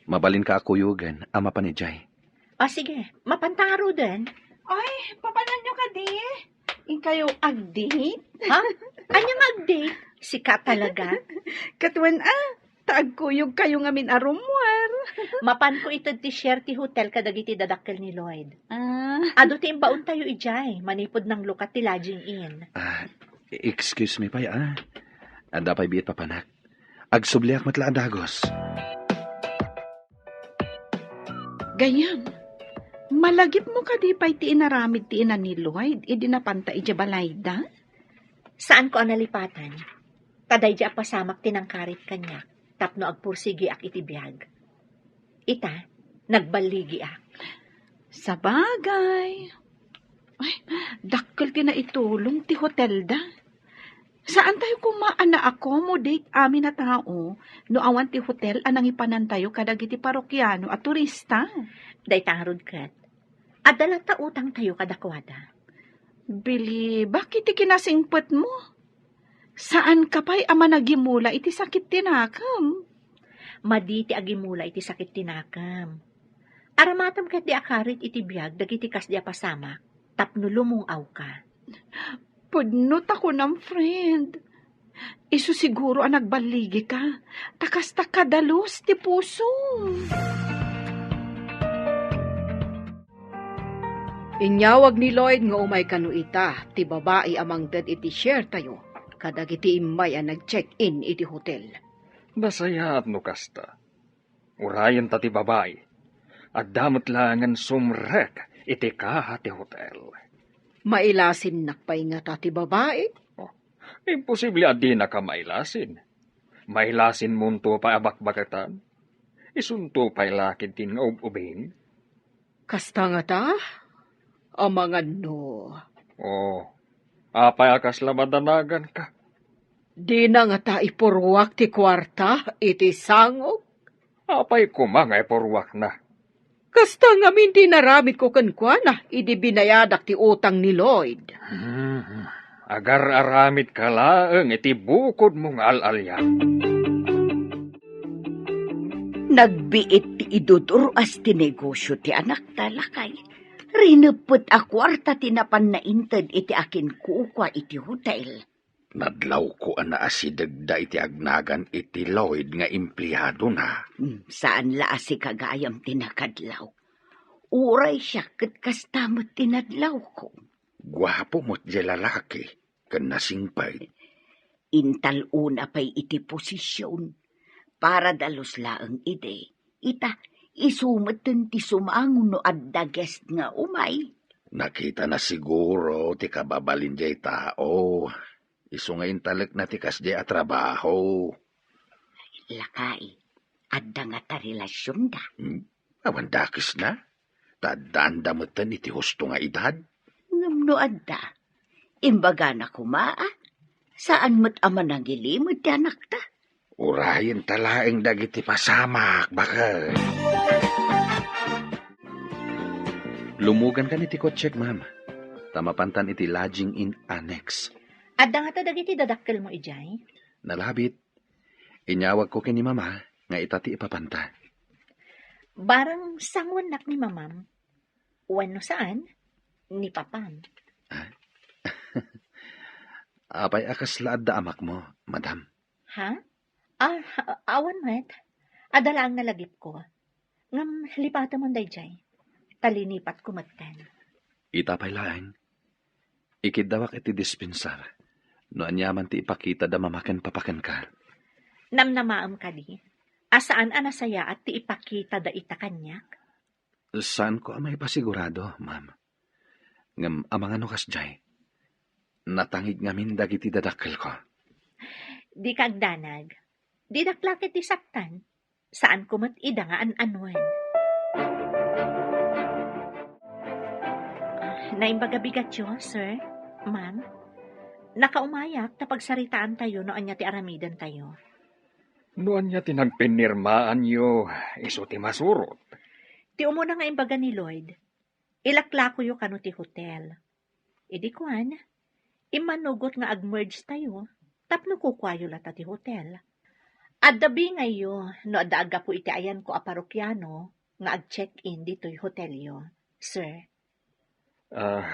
Mabalinka a kuyogen a mapan idiay. Ah, sige. Mapanta ngaruden. Ay, papananyo kadi? Inkayo ag-date? Ha? Ania nga ag-date? Sika talaga? Ket wen a, ta agkuyogkayo ngamin a rummuar. Mapanko ited ti share ti hotel kadagiti dadakkel ni Lloyd. Ah. Adu ti imbaontayo idiay, manipud nanglukat ti lodging inn. Ah, excuse me pay, ah. Adda pay biit papanak. Agsubliak met la a dagus. Gayyem, malagipmo kadi pay ti inaramid ti ina ni Lloyd idi napanta idiay balayda? Saanko a nalipatan, ta daydi a pasamak ti nangkarit kaniak tapno agpursigiak iti biag. Ita, nagballigiak. Sabagay. Ay, dakkel ti naitulong ti hotelda. Saantayo koma a na-accommodate amin a tao no awan ti hotel a nangipanantayo kadagiti parokiano a turista. Dayta ngarud ket, adda latta utangtayo kadakuada. Bilibak iti kinasingpetmo. Saanka pay a managimula iti sakit ti nakem. Madi ti agimula iti sakit ti nakem. Aramatem ketdi a karit iti biag dagiti kasdi a pasamak tapno lumung-awka. Pudno ta kunam, friend. Isu siguro a nagballigika, ta kasta kadalus ti pusom. Inyawag ni Lloyd nga umay kano ita ti babai a mangted iti share tayo kadagiti immay a nag-check-in iti hotel. Nasayaat no kasta. Urayenta ti babai. Adda met laengen sumrek iti kaha ti hotel. Mailasinnak pay ngata ti babai? Oh, imposible a dinaka mailasin. Mailasinmonto pay a bakbaketan. Isunto pay la ketdin nga ub-ubing. Kasta ngata? Amangan no. Oh, apay a kasla madanaganka? Dina ngata ipurruak ti kuarta iti sangok? Apay koma nga ipurruakna? Kasta ngamin ti inaramidko kenkuana idi binayadak ti utang ni Lloyd. Hmm, agar-aramidka laeng iti bukodmo nga al-alian. Nagbiit ti idudur-as ti negosyo ti anakta, lakay. Rineppet a kuarta ti napanna inted iti akinkukua iti hotel. Nadlawko a naasidegda iti agnagan iti Lloyd nga empleadona. Hmm, saan la a sika gayam ti nakadlaw. Uray siak ket kasta met ti nadlawko. Guapo met diay lalaki, ken nasingpet. Intal-ona pay iti posisyon. Para dalus laeng idi. Ita, isu metten ti sumango no adda guest nga umay. Nakitana siguro ti kababalin diay tao. Isu nga intalekna ti kasdiay a trabaho. Lakay, adda ngata relasionda? Hmm? Awan dakesna? Ta addaanda metten iti husto nga edad. Ngem no adda, imbagana koma, a? Saan met a manangilimed ti anakta? Urayenta laeng dagiti pasamak, baket. Lumugankan iti kotsek, ma'am. Ta mapantan iti lodging in annex. Adda ngata dagiti dadakkelmo idiay? Nalabit. Inyawagko ken ni mama nga ita ti ipapanta. Barang sanguennak ni mamam, wenno saan, ni papam. Ah? Apay a kasla adda amakmo, madam? Ha? Ah, awan met. Adda laeng nalagipko. Ngem lipatemon daydiay. Ta linipatko metten. Ita pay laeng, ikiddawak iti dispensar no aniaman ti ipakitada mama ken papa kenka. Namnamaem kadi a saan a nasayaat ti ipakitada ita kaniak? Saanko a maipasigurado, ma'am. Ngem amangan no kasdiay, natangig ngamin dagiti dadakkelko. Dika agdanag. Didak la ket ti saktan. Saanko met ida nga an-anuen. Ah, naimbag a bigatyo, sir, ma'am. Nakaumayak ta pagsaritaantayo no ania ti aramidentayo. No ania ti nagpinirmaanyo, isu ti masurot. Ti umuna nga imbaga ni Lloyd, ilaklakoyo kano ti hotel. Idi kuan, immanugot nga ag-merge tayo tapno kukuayo latta ti hotel. Adda bingayyo no adda aggapu iti ayanko a parokiano nga ag-check-in ditoy hotelyo, sir. Ah,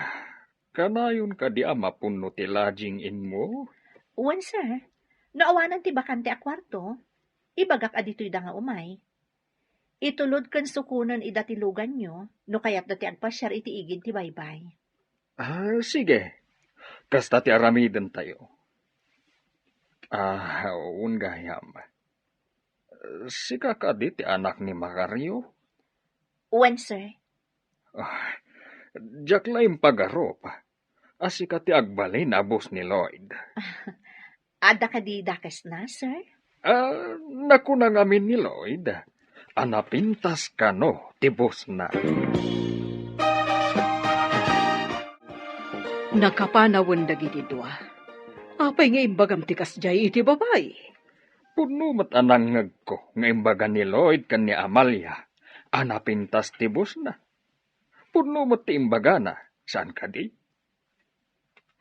kanayon kadi a mapunno ti lodging inmo? Wen, sir. No awanen ti bakante a kuarto, ibagak a ditoyda nga umay. Itulod ken sukonen ida ti luganyo no kayatda ti agpasiar iti igid ti baybay. Ah, sige. Kasta ti aramidentayo. Ah, wen gayam. Sika kadi ti anak ni Macario? Wen, sir. Ah, diak la impagarup a sika ti agbalin a boss ni Lloyd. Adda kadi dakesna, sir? Ah, nakuna ngamin ni Lloyd a napintas kano ti bossna. Nakapanawen dagiti dua. Apay nga imbagam ti kasdiay iti babai? Pudno met a nangngegko nga imbaga ni Lloyd ken ni Amalia a napintas ti bossna. Pudno met ti imbagana, saan kadi?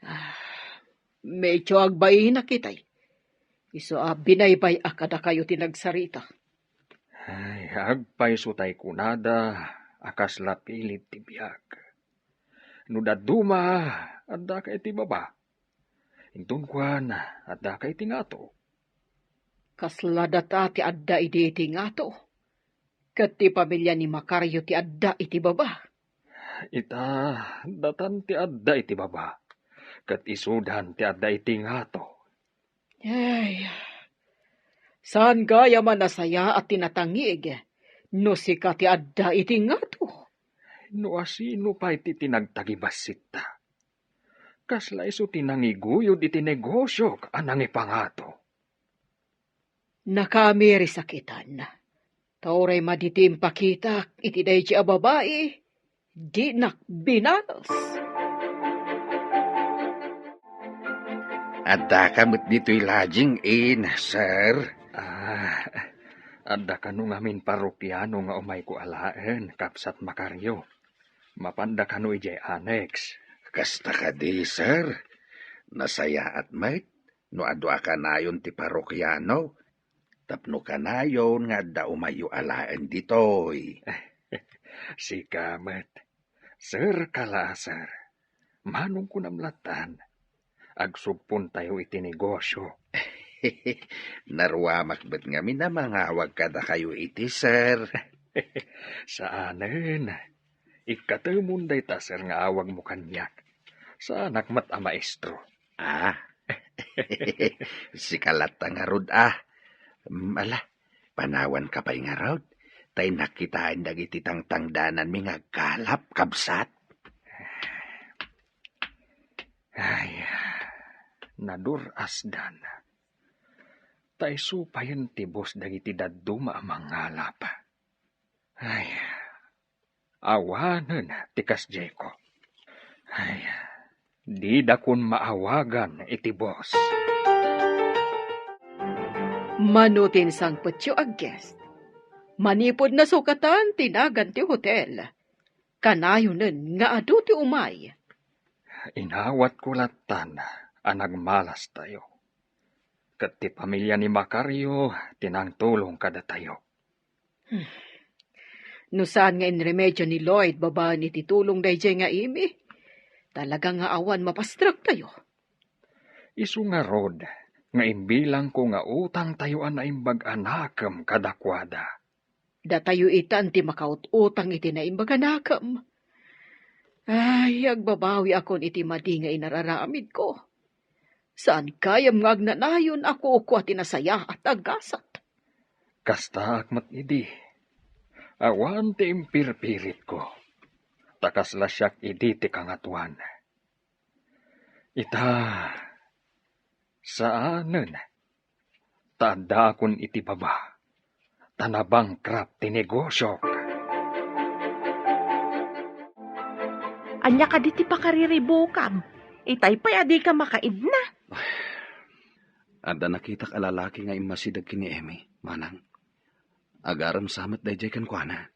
Ah, medyo agbainak itay. Isu a binaybay-ak kadakayo ti nagsarita. Ay, agpayso tay kunada a kasla pilit ti biag. No dadduma, addaka iti baba. Inton kuan, addaka iti ngato. Kasla data ti adda idi iti ngato. Ket ti pamilia ni Macario ti adda iti baba. Ita, datan ti adda iti baba, ket isudan ti adda iti ngato. Ay, saan gayam a nasayaat ti natangig no sika ti adda iti ngato? No asino pay ti, ti nagtagibassitta? Kasla isu ti nangiguyod iti negosiok a nangipangato. Nakaamiri sakitan. Ta uray madi ti impakitak iti daydi a babai, dinak binalos. Addaka met ditoy lodging inn, sir? Ah, adda kano ngamin parokiano nga umayko alaen, Kapsat Macario. Mapanda kano idiay annex. Kasta kadi, sir? Nasayaat met no adu a kanayon ti parokiano tapno kanayon nga adda umayyo alaen ditoy. Sika met, sir ka la a sir. Manong kunam lattan. agsugpontayo iti negosio. Naruamak met ngamin a mangawag kadakayo iti, sir. Saanen. Ikkatemon dayta, sir, nga awagmo kaniak. Saanak met a maestro. Ah, sika latta ngarud, ah. Mm, ala, panawanka pay ngarud. Tay nakitaen dagiti tangtangdananmi nga agkalap, kabsat. Ay, nadur-asdan. Ta isu payen ti boss dagiti dadduma a mangalap. Ay, awanen ti kasdiayko. Ay, didakon maawagan iti boss. Mano ti insangpetyo a guest? Manipud nasukatan ti nagan ti hotel, kanayonen nga adu ti umay. Inawatko lattan a nagmalastayo. Ket ti pamilya ni Macario ti nangtulong kadatayo. Hmm. No saan nga inremedyo ni Lloyd babaen iti tulong daydiay nga Amy, talaga nga awan mapastrektayo. Isu ngarud nga imbilangko nga utangtayo a naimbag a nakem kadakuada. Datayo itan ti makaut-utang iti naimbag a nakem. Ay, agbabawiakon iti madi nga inararamidko. Saan gayam nga agnanayon a kukua ti nasayaat a gasat. Kastaak met idi. Awan ti impirpiritko. Ta kasla siak idi ti kangatoan. Ita, saanen. Ta addaakon iti baba. Ta nabangkrap ti negosiok. Ania kadi ti pakariribukam? Itay pay a dika makaidna. Adda nakitak a lalaki nga immasideg ken ni Amy, manang. Agarem sa met daydiay kenkuana.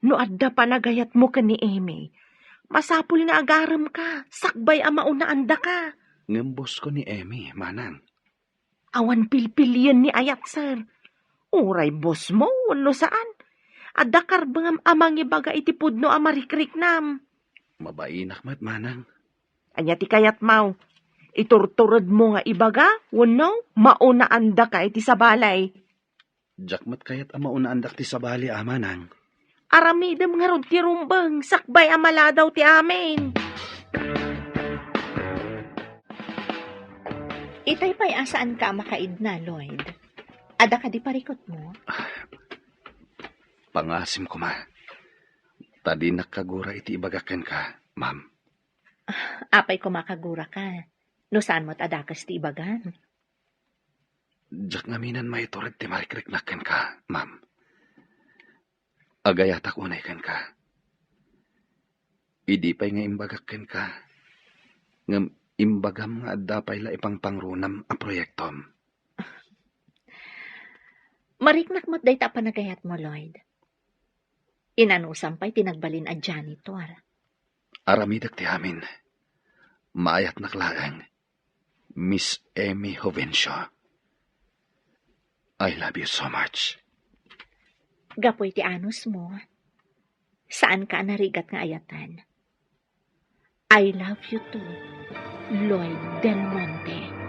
No adda panagayatmo ken ni Amy, masapul nga agaremka, sakbay a maunaan daka. Ngem boss ko ni Amy, manang. Awan pilpilien ni ayat, sir. Uray boss mo wenno saan, adda karbengam a mangibaga iti pudno a marikriknam. Mabainak met, manang. Ania ti kayatmo? Iturturedmo nga ibaga wenno maunaan daka iti sabali? Diak met kayat a maunaandak ti sabali, a manang. Aramidem ngarud ti rumbeng, sakbay a maladaw ti amin. Itay pay a saanka a makaidna, Lloyd. Adda kadi parikutmo? Pangasim koma. Ta dinak kagura iti ibagak kenka, ma'am. Apay koma kaguraka? No saan met a dakes ti ibagam? Diak ngamin a maitured ti marikriknak kenka, ma'am. Agayatak unay kenka. Idi pay nga imbagak kenka, ngem imbagam nga adda pay la ipangpangrunam a proyektom. Mariknak met dayta a panagayatmo, Lloyd. Inanusam pay ti nagbalin a janitor. Aramidek ti amin. Maayatnak laeng. Miss Amy Jovencio. I love you so much. Gapu iti anusmo, saanka a narigat nga ayatan. I love you too, Lloyd Del Monte.